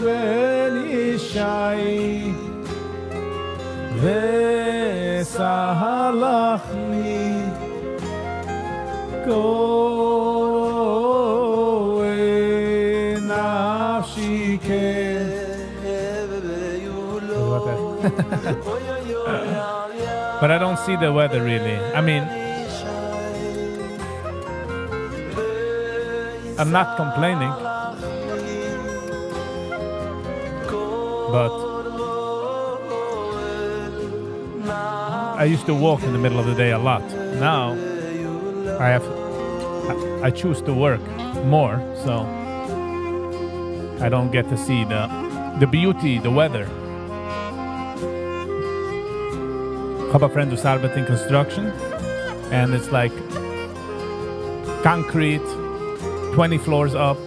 בן ישי בשר לחמי כל רואה נפשי כן. But I don't see the weather really. I mean, I'm not complaining, but I used to walk in the middle of the day a lot. Now I choose to work more, so I don't get to see the beauty, the weather. איך האב a friend וואס ארבעט in construction, and it's like concrete, 20 floors up.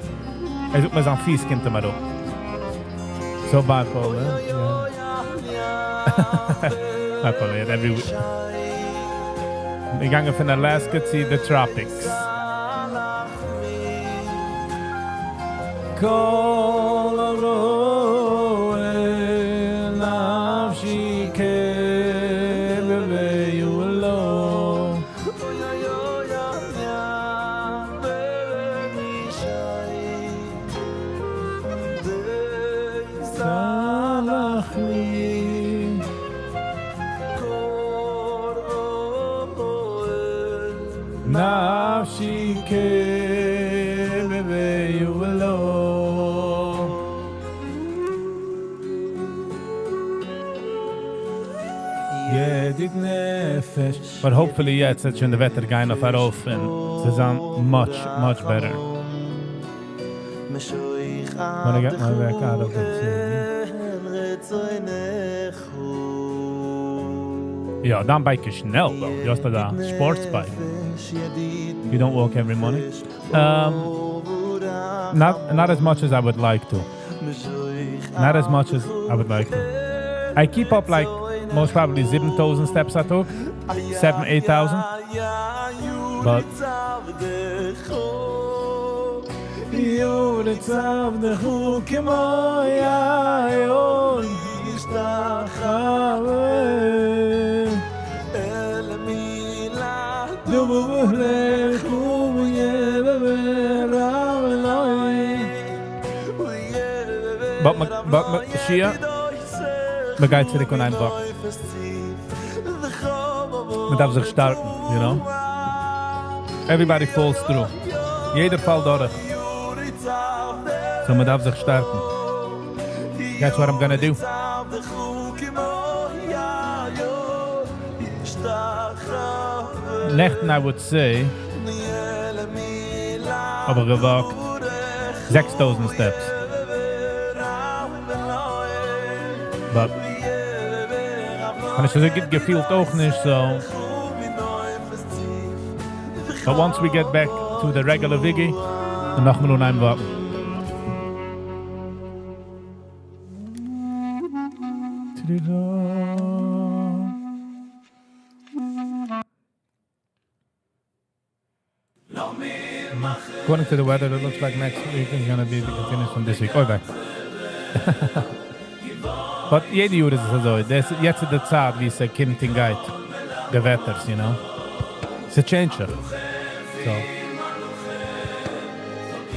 ער זאגט מיר, זיין פיס קומט אים אראפ. So bipolar. Yeah. Bipolar every week. מיר גייען פון Alaska צו the tropics. כל הרואה נפשי כאב ויהיו. סלח לי נפשי כאב ויהיו. ידיד נפש. But hopefully, yeah, it's שוין די וועטער גיין אויף ארויף און ס'איז much, much better. When I get my back out of the city. יא, דיין bike איז שנעל, though. דו האסט דא sports bike. You don't walk every morning? Not as much as I would like to. Not as much as I would like to. I keep up like most probably 7,000 steps א טאג. 7, 8,000. But But Shia, מ'גייט צוריק און איינפאך. מ'דארף זיך שטארקן, you know? Everybody falls through. יעדער פאלט דורך. So מ'דארף זיך שטארקן. That's what I'm gonna do. נעכטן, I would say, האב איך גע walked 6,000 steps. But האב נישט אזוי גוט געפילט אויך נישט, so. But once we get back to the regular Viggy, דאן נאכאמאל אנהייבן walkן. According to the weather, it looks like next week is going to be the continuous from this week. אוי וויי. But יעדע יאר איז עס אזוי. דאס יעצט איז די צייט ווי עס קומט און גייט. די וועטערס, you know. ס' change זיך. So.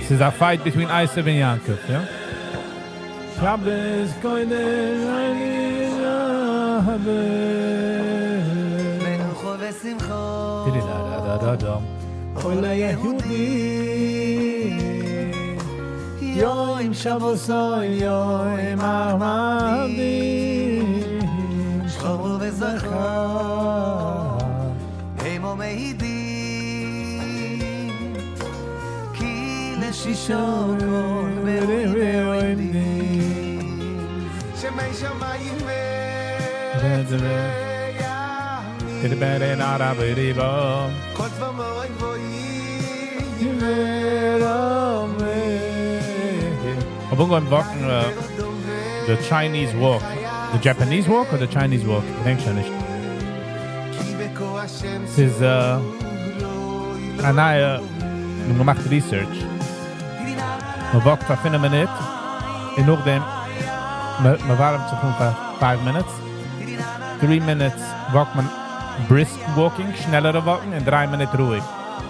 ס'איז א fight between עשו און יעקב, יא? שבת קודש אוי ליהודי יום שבתון יום המדים שמור וזכור הם עומדים כי לשישו כל ועומדים שמי שמיים כל צבא מורי גבוהים האב אנגעהויבן walkן the Chinese walk. The Japanese walk or the Chinese walk? געדענק שוין נישט. ס'איז א נייע, מ'האט געמאכט research. מ'walkט פאר פינף מינוט און נאכדעם מ'ווארעמט זיך אן פאר five minutes. Three minutes walkט מען brisk walking, שנעלערע walkן, און דריי מינוט רואיג.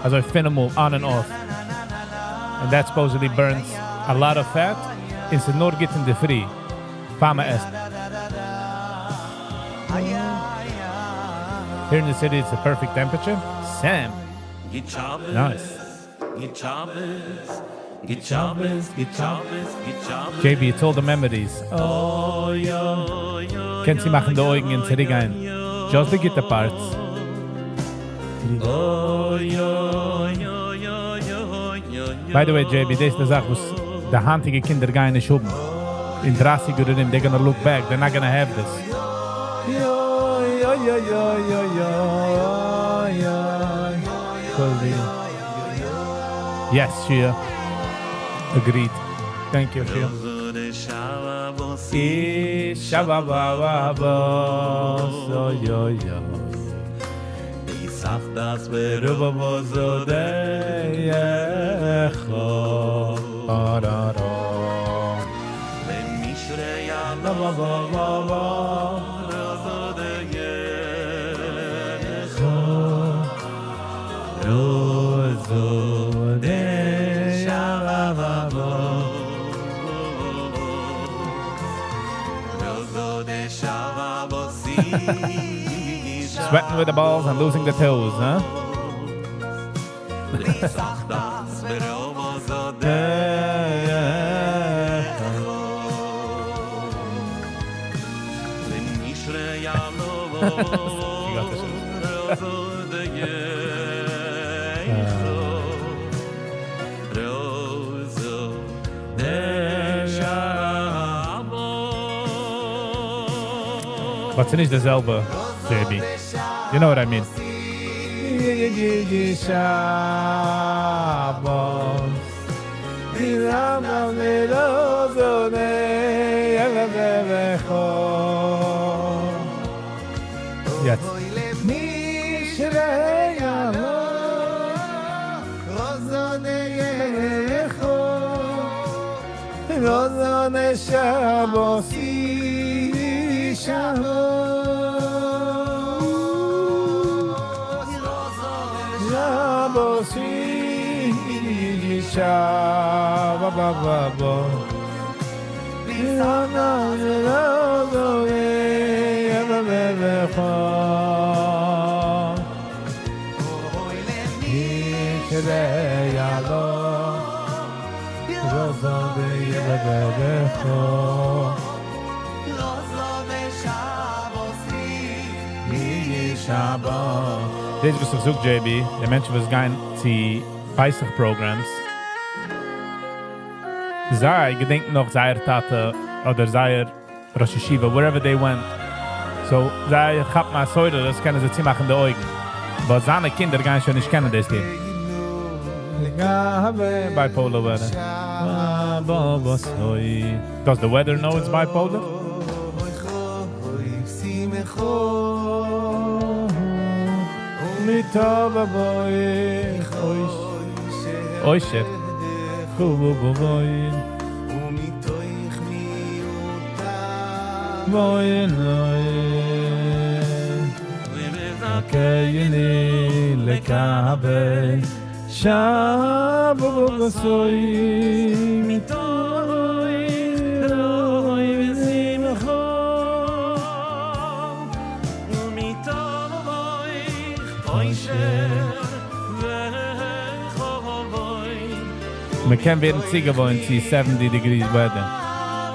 אזוי פינף מאל, on and off. And that supposedly burns a lot of fat, און ס'איז נאר גוט אינדערפרי, פאר מ'עסט. Here in the city it's the perfect temperature. Sam. Nice. JB, it's all the memories. קענסט צומאכן די אויגן און צוריקגיין. Just די גוטע parts. By the way, JB, דאס איז די זאך וואס די היינטיגע קינדער גייען נישט האבן. אין דרייסיג יאר ארום, they're gonna look back, they're not gonna have this. Yes, Shia. Agreed. Thank you, Shia. Sweating with the balls and losing the toes, huh? But ס'איז נישט די זעלבע, JB. You know what I mean. יעצט. דאס וואס איך זאג, JB, די מענטשן וואס גייען צו פסח programs, זיי געדענקען נאך זייער טאטע אדער זייער ראש ישיבה, wherever they went. So, זיי כאפן א סדר, דאס קענען זיי צומאכן די אויגן. אבער זיינע קינדער גייען שוין נישט קענען דאס ליד. Bipolar weather. Does the weather know it's bipolar? אוי shit. מען קען ווערן צוגעוואוינט צו 70 degrees weather.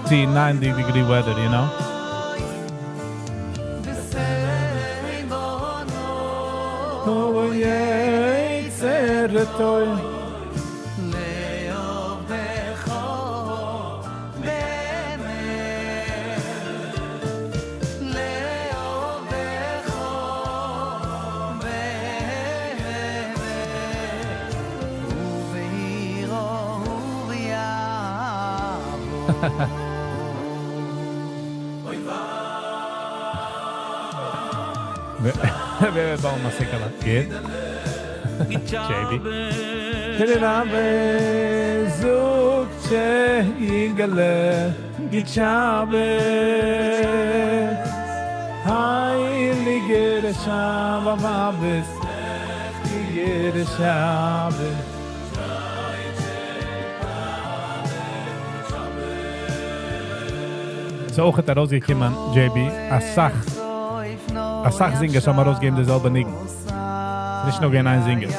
צו 90 degree weather, you know? ווער וועט בויען א סוכה'לע? גוט? JB. זאגט יינגעלע, גוט שבת, הייליגער שבת, ליכטיגער שבת. ס'איז אויך ארויסגעקומען, JB, אסאך, אסאך זינגערס האבן ארויסגעגעבן די זעלבע ניגון. ס'איז נישט נאר געווען איין זינגער.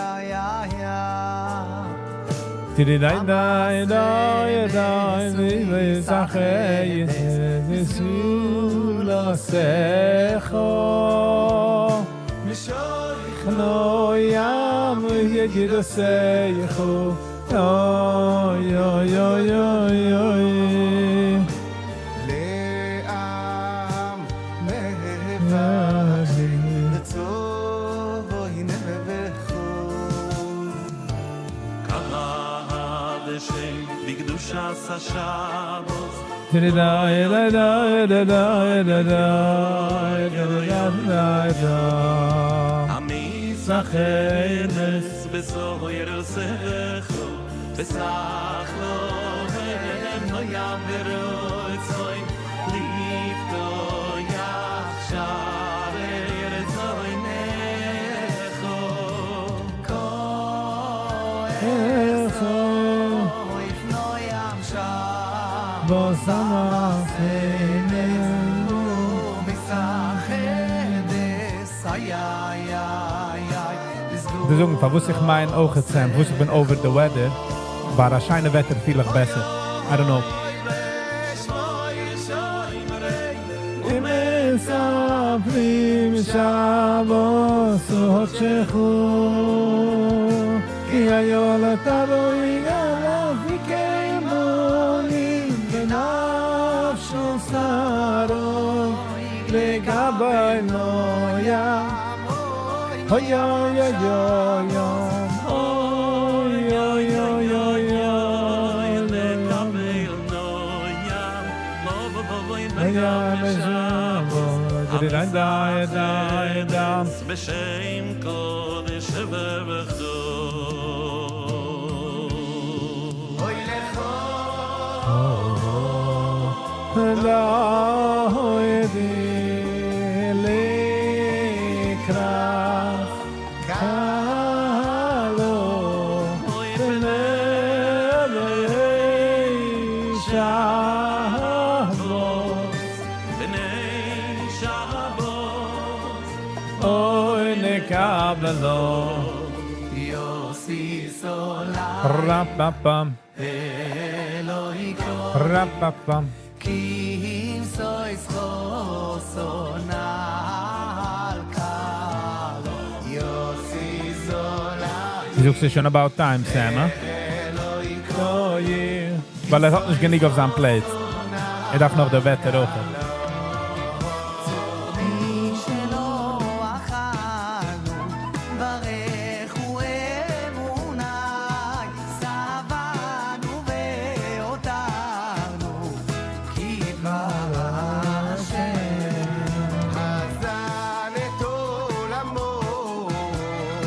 די זאגן פארוואס איך מיין אויך Sam, וואס איך בין over the weather, ווייל א שיינע וועטער פיל איך בעסער. I don't know. נוים אוי אוי אוי אוי אוי אוי אוי אוי אוי לקבל נוים נוים בשם קודש וברכתו אוי לכו לא ידי לקראת כלו בני שבות בני שבות אוי נקבלו יוסי סולה Ra-pa-pam. אלוהיקו Ra-pa-pam. כי אם סויס חוסונה על כלו יוסי סולה דו זאגסט ס'איז שוין about time, Sam, הא? Oh yeah. ווייל ער האט נישט גענוג אויף זיין plate. ער דארף נאך די וועטער אויך. מי שלא אכלנו, ברכו אמוני, שבענו והותרנו, כי דבר השם. הזן את עולמו,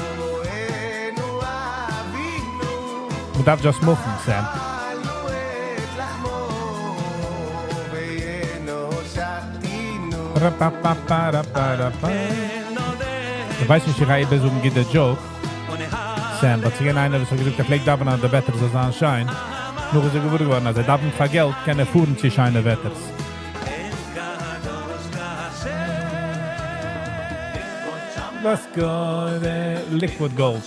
אלוהינו אבינו, מ'דארף just move ן, Sam. אכלנו את לחמו, ויינו שתינו. Ra-pa-pa-pa-ra-pa-ra-pa. איך ווייס נישט, איך גיי איבער זאגן גוטע joke. Sam, but ס'געווען איינער, וואס האט געזאגט, ער פלעגט דאווענען אז די וועטער זאל זיין שיין. נאר איז ער געוואר געווארן, אז ער דאווענט פאר געלט, קען ער פארן צו שיינע וועטערס. קדוש כהשם Let's go, the liquid gold.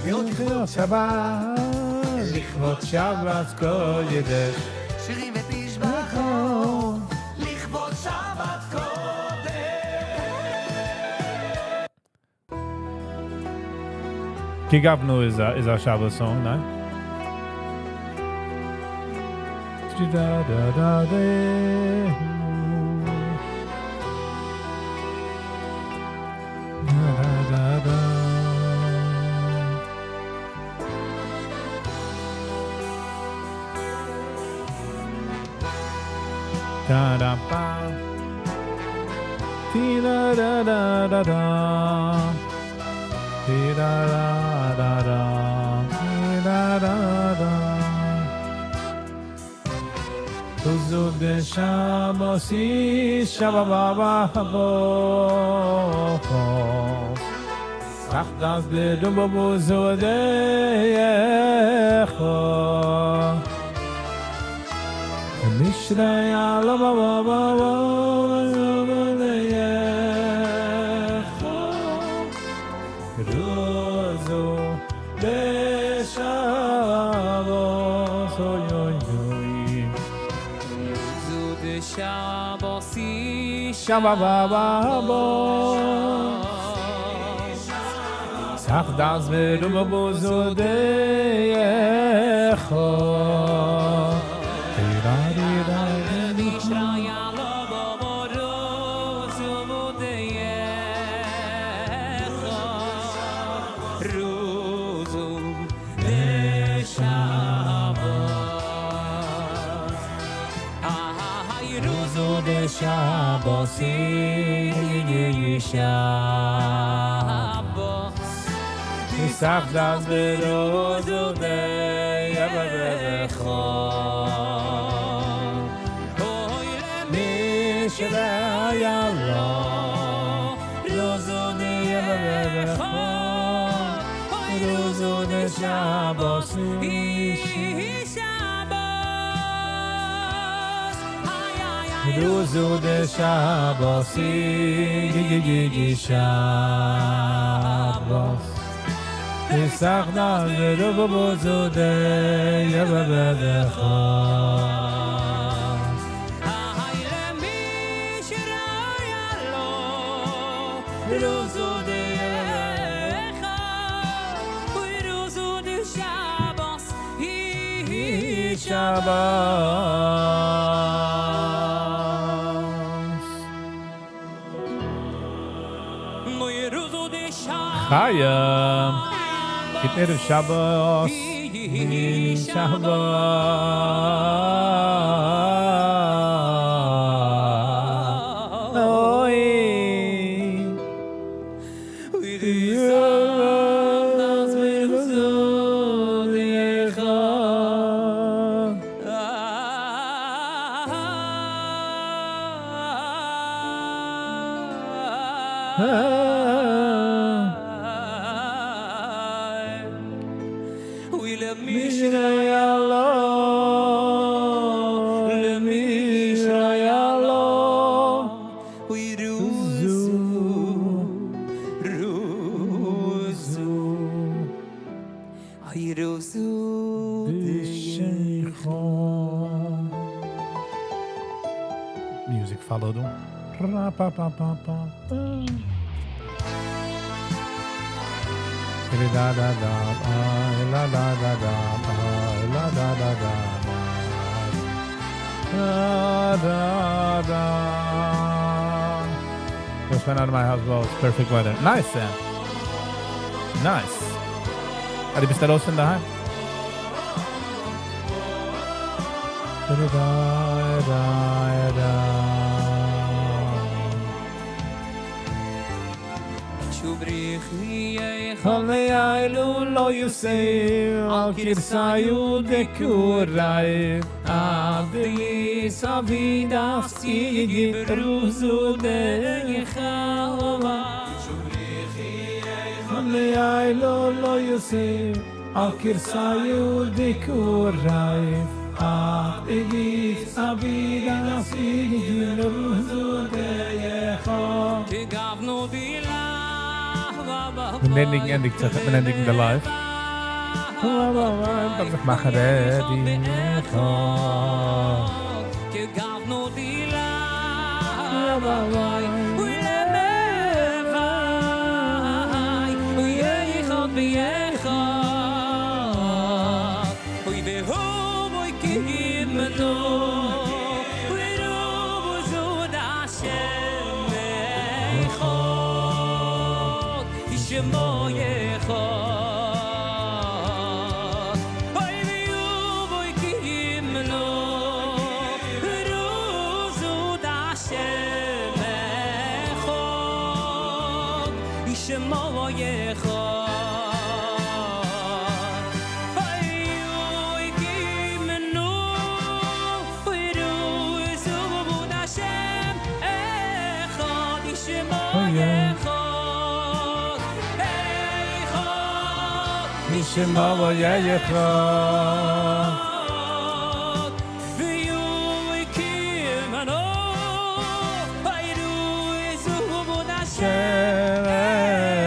לכבוד שבת, לכבוד שבת קודש. שירים ותשבחות, לכבוד שבת קודש. כי גבנו is a Shabbos song, ניין? Da da da da. Da da da da. Da da ba. Ti da da da da da. Ti da da da da. Ti da da da. Ruzu de Shabbos Shabba bo. Sachdas de dumbo zo de yecho. Mishrei ala ba ba ba ba ba de yecho. Ruzu de Shabbos oy oy oy. Ruzu de Shabbos Shabba ba ba bo. Sach das ve dumbo zo de yecho. Ti ra di ra di Ruzu de Shabbos Ruzu de Shabbos Shabbos Sach das ve ruzu de yecho. Mishrei Allah, Ruzu de yecho, Ruzu de Shabbos, Ruzu de Shabbos, Shabbos. Sach das ve ruzu de yecho. Ruzu de Ruzu de Shabbos Shabbos. חיים. גוט ערב שבת. שבת. אוי. Music followed. Ra, pa, pa, pa, pa, pa. Da, da, da, la, da, da, da, la, da, da, da, da, da, da. Just went out of my house well. It's perfect weather. Nice, Sam. Nice. אה, דו ביסט ארויס פון דערהיים? Da, da, da, da. לא יוסף על כרסיו דקורי עדי סבי דפסי רוזו דחאווה לא יוסף על כרסיו דקורי עדי סבי דפסי רוזו דחאווה. מיר ענדיגן, ענדיגט זיך, מיר ענדיגן די live. דארף זיך מאכן ready. כגבנו דילה ולמווי וייחוד בייחוד אוי והוא בוי כימנו ורובו זוד השם אחד ישמו יחוד אוי והוא בוי כימנו ורובו השם אחד ישמו יחוד אוי אוי כימנו ורובו השם אחד ישמו יחוד אחד ישמו יחוד. ויהיו כימנו וירו השם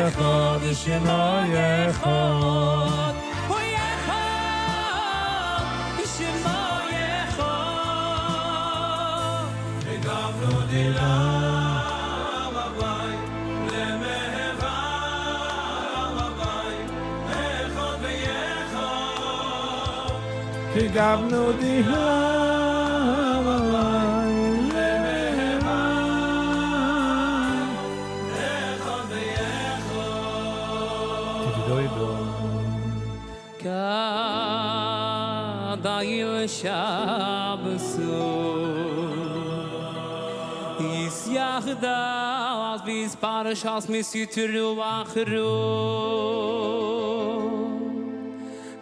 אחד ישמו יחוד. הוא יחוד ישמו יחוד הגבנו דילה בבית למהרה בבית אחד ויחד כגבנו דילה בבית למהרה אחד ויחד. תדוי כדאי שבסו איז יחדה אז ביז פרשas מסיטרו אחרו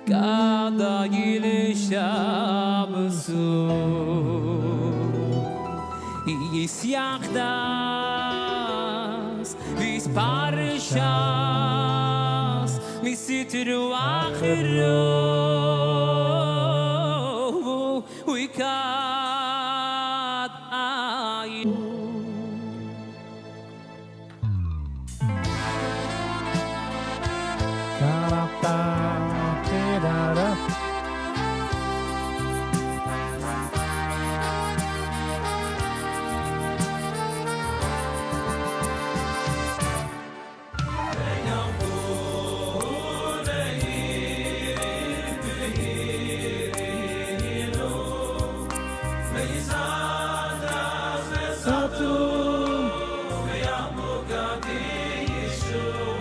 כדאי שבסו איז יחדה ביז פרשas מסיטרו אחרו We cut I Da-da-da, da-da-da.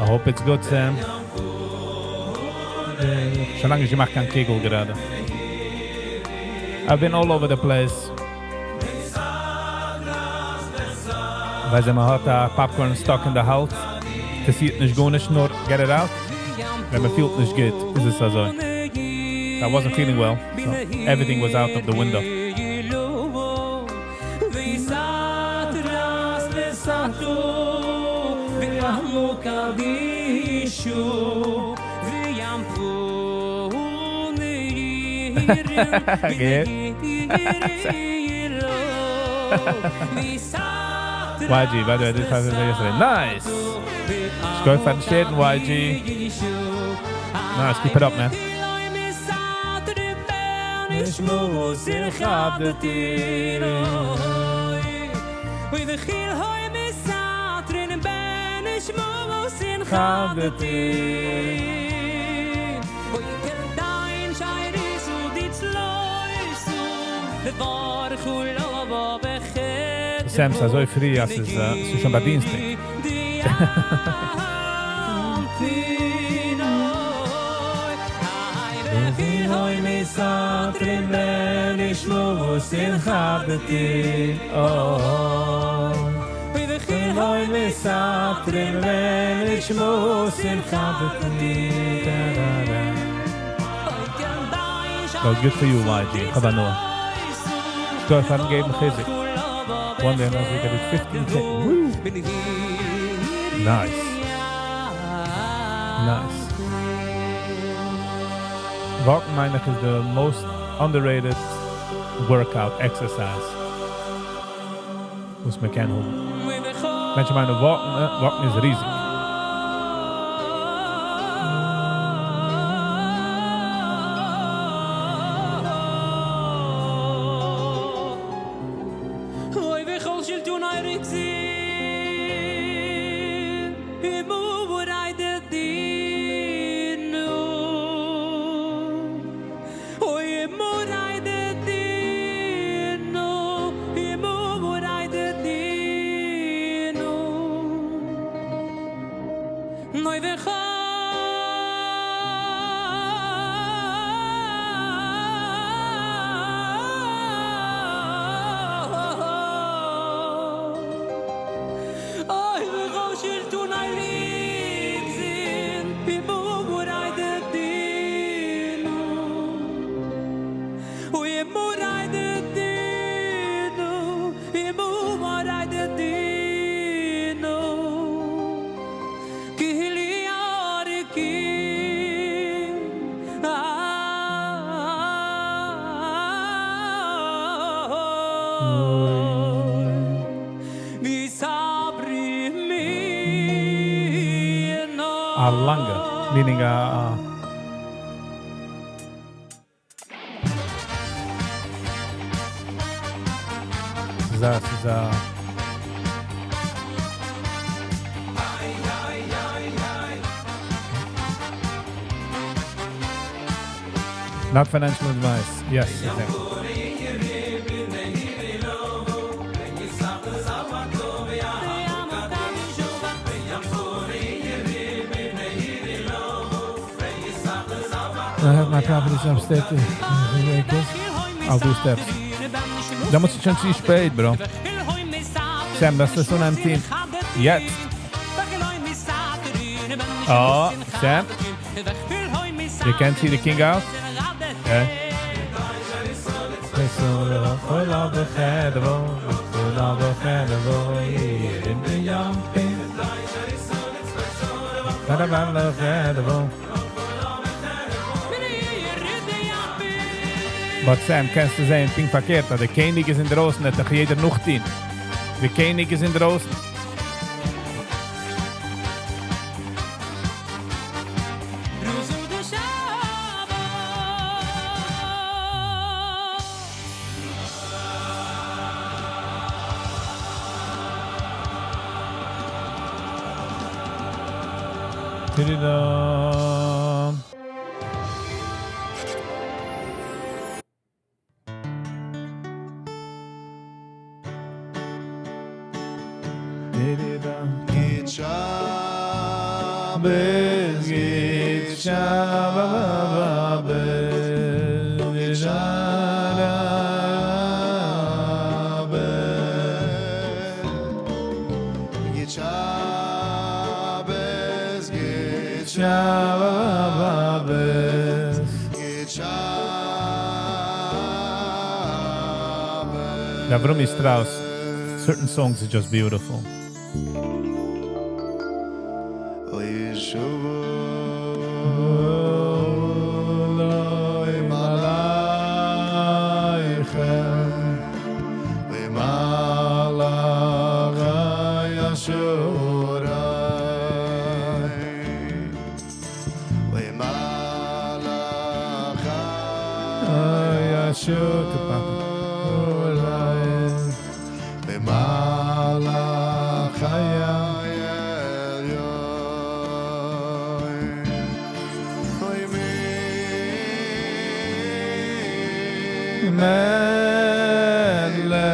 I hope it's good, Sam. שוין לאנג נישט געמאכט קיין קוגל גראדע. I've been all over the place. ווייל מען האט א popcorn stuck אין די האלז. פאסירט נישט גארנישט, נאר get it out. ווען מען פילט נישט גוט, איז עס אזוי. I wasn't feeling well, so everything was out of the window. גוט. YG, by the way, I did 5 yesterday. Nice! שכוח פארן share ן, YG. Nice, keep it up, man. Sam, ס'איז אזוי פרי, אז עס איז שוין ביי דינסטאג. So good for you, YG. האב הנאה. שכוח פארן געבן חיזוק. One day last week I did 15K. Woo! Nice. Nice. Walk ן מיין איך איז the most underrated workout exercise. וואס מען קען האבן. מענטשן מיינען walk ן, walk ן איז ריזיג. א לאנגע, meaning א ס'איז א, ס'איז א Not financial advice. Yes, exactly. I have my properties upstate. I'll do steps. דעמאלטס איז שוין צו שפעט, bro. Sam, דאס איז אן team. יעצט. Oh, Sam. You can't see the king out? Okay. But Sam, קענסטו זען, פונקט פארקערט, דער קעניג איז אינדרויסן, האט דאך יעדער נאכטון. דער קעניג איז אינדרויסן. Tididam. Tididam. גוט שבת. גוט שבת, גוט שבת. גוט שבת, גוט שבת. גוט שבת. Avrumi Strauss, certain songs are just beautiful. אוי שובו מלאכיכם ומלאכי אשורי ומלאכי אשור ומלאכי עליון אוי מלך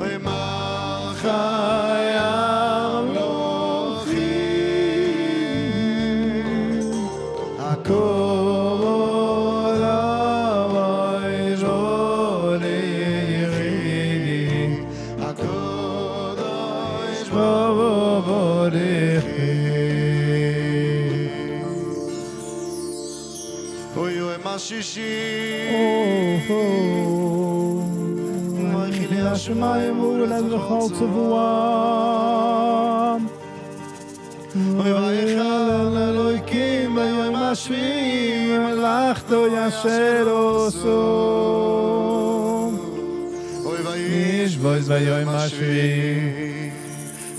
אוי מלכי המלכים הקדוש ברוך הקדוש ברוך אוי יום השישי ויחי השמיים והארץ וכל צבאם אוי ויכל אלוקים ביום השביעי מלאכתו אשר עשה אוי וישבות ביום השביעי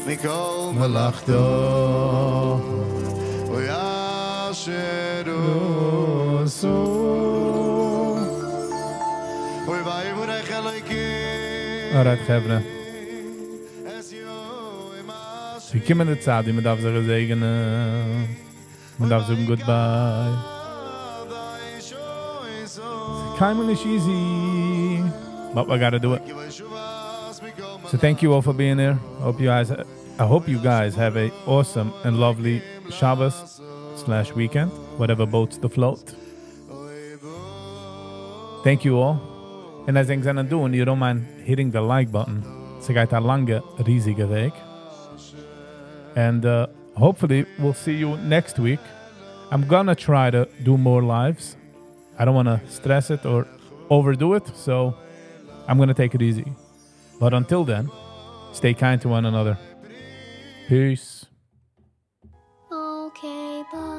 מכל מלאכתו אוי אשר עשה אוי ויברך אלוקים Alright, חברה. את יום ס'געקומען די צייט, ווי מ'דארף זיך געזעגענען. מ'דארף זאגן goodbye. קיינמאל נישט easy. But we gotta do it. So thank you all for being here. Hope you guys, I hope you guys have a awesome and lovely Shabbos/weekend, whatever boats the float. Thank you all. And as ענק זענען דא, you don't mind hitting the like button. ס'גייט א לאנגע, ריזיגע וועג. And hopefully we'll see you next week. I'm gonna try to do more lives. I don't want to stress it or overdo it, so I'm gonna take it easy. But until then, stay kind to one another. Peace. Okay, bye.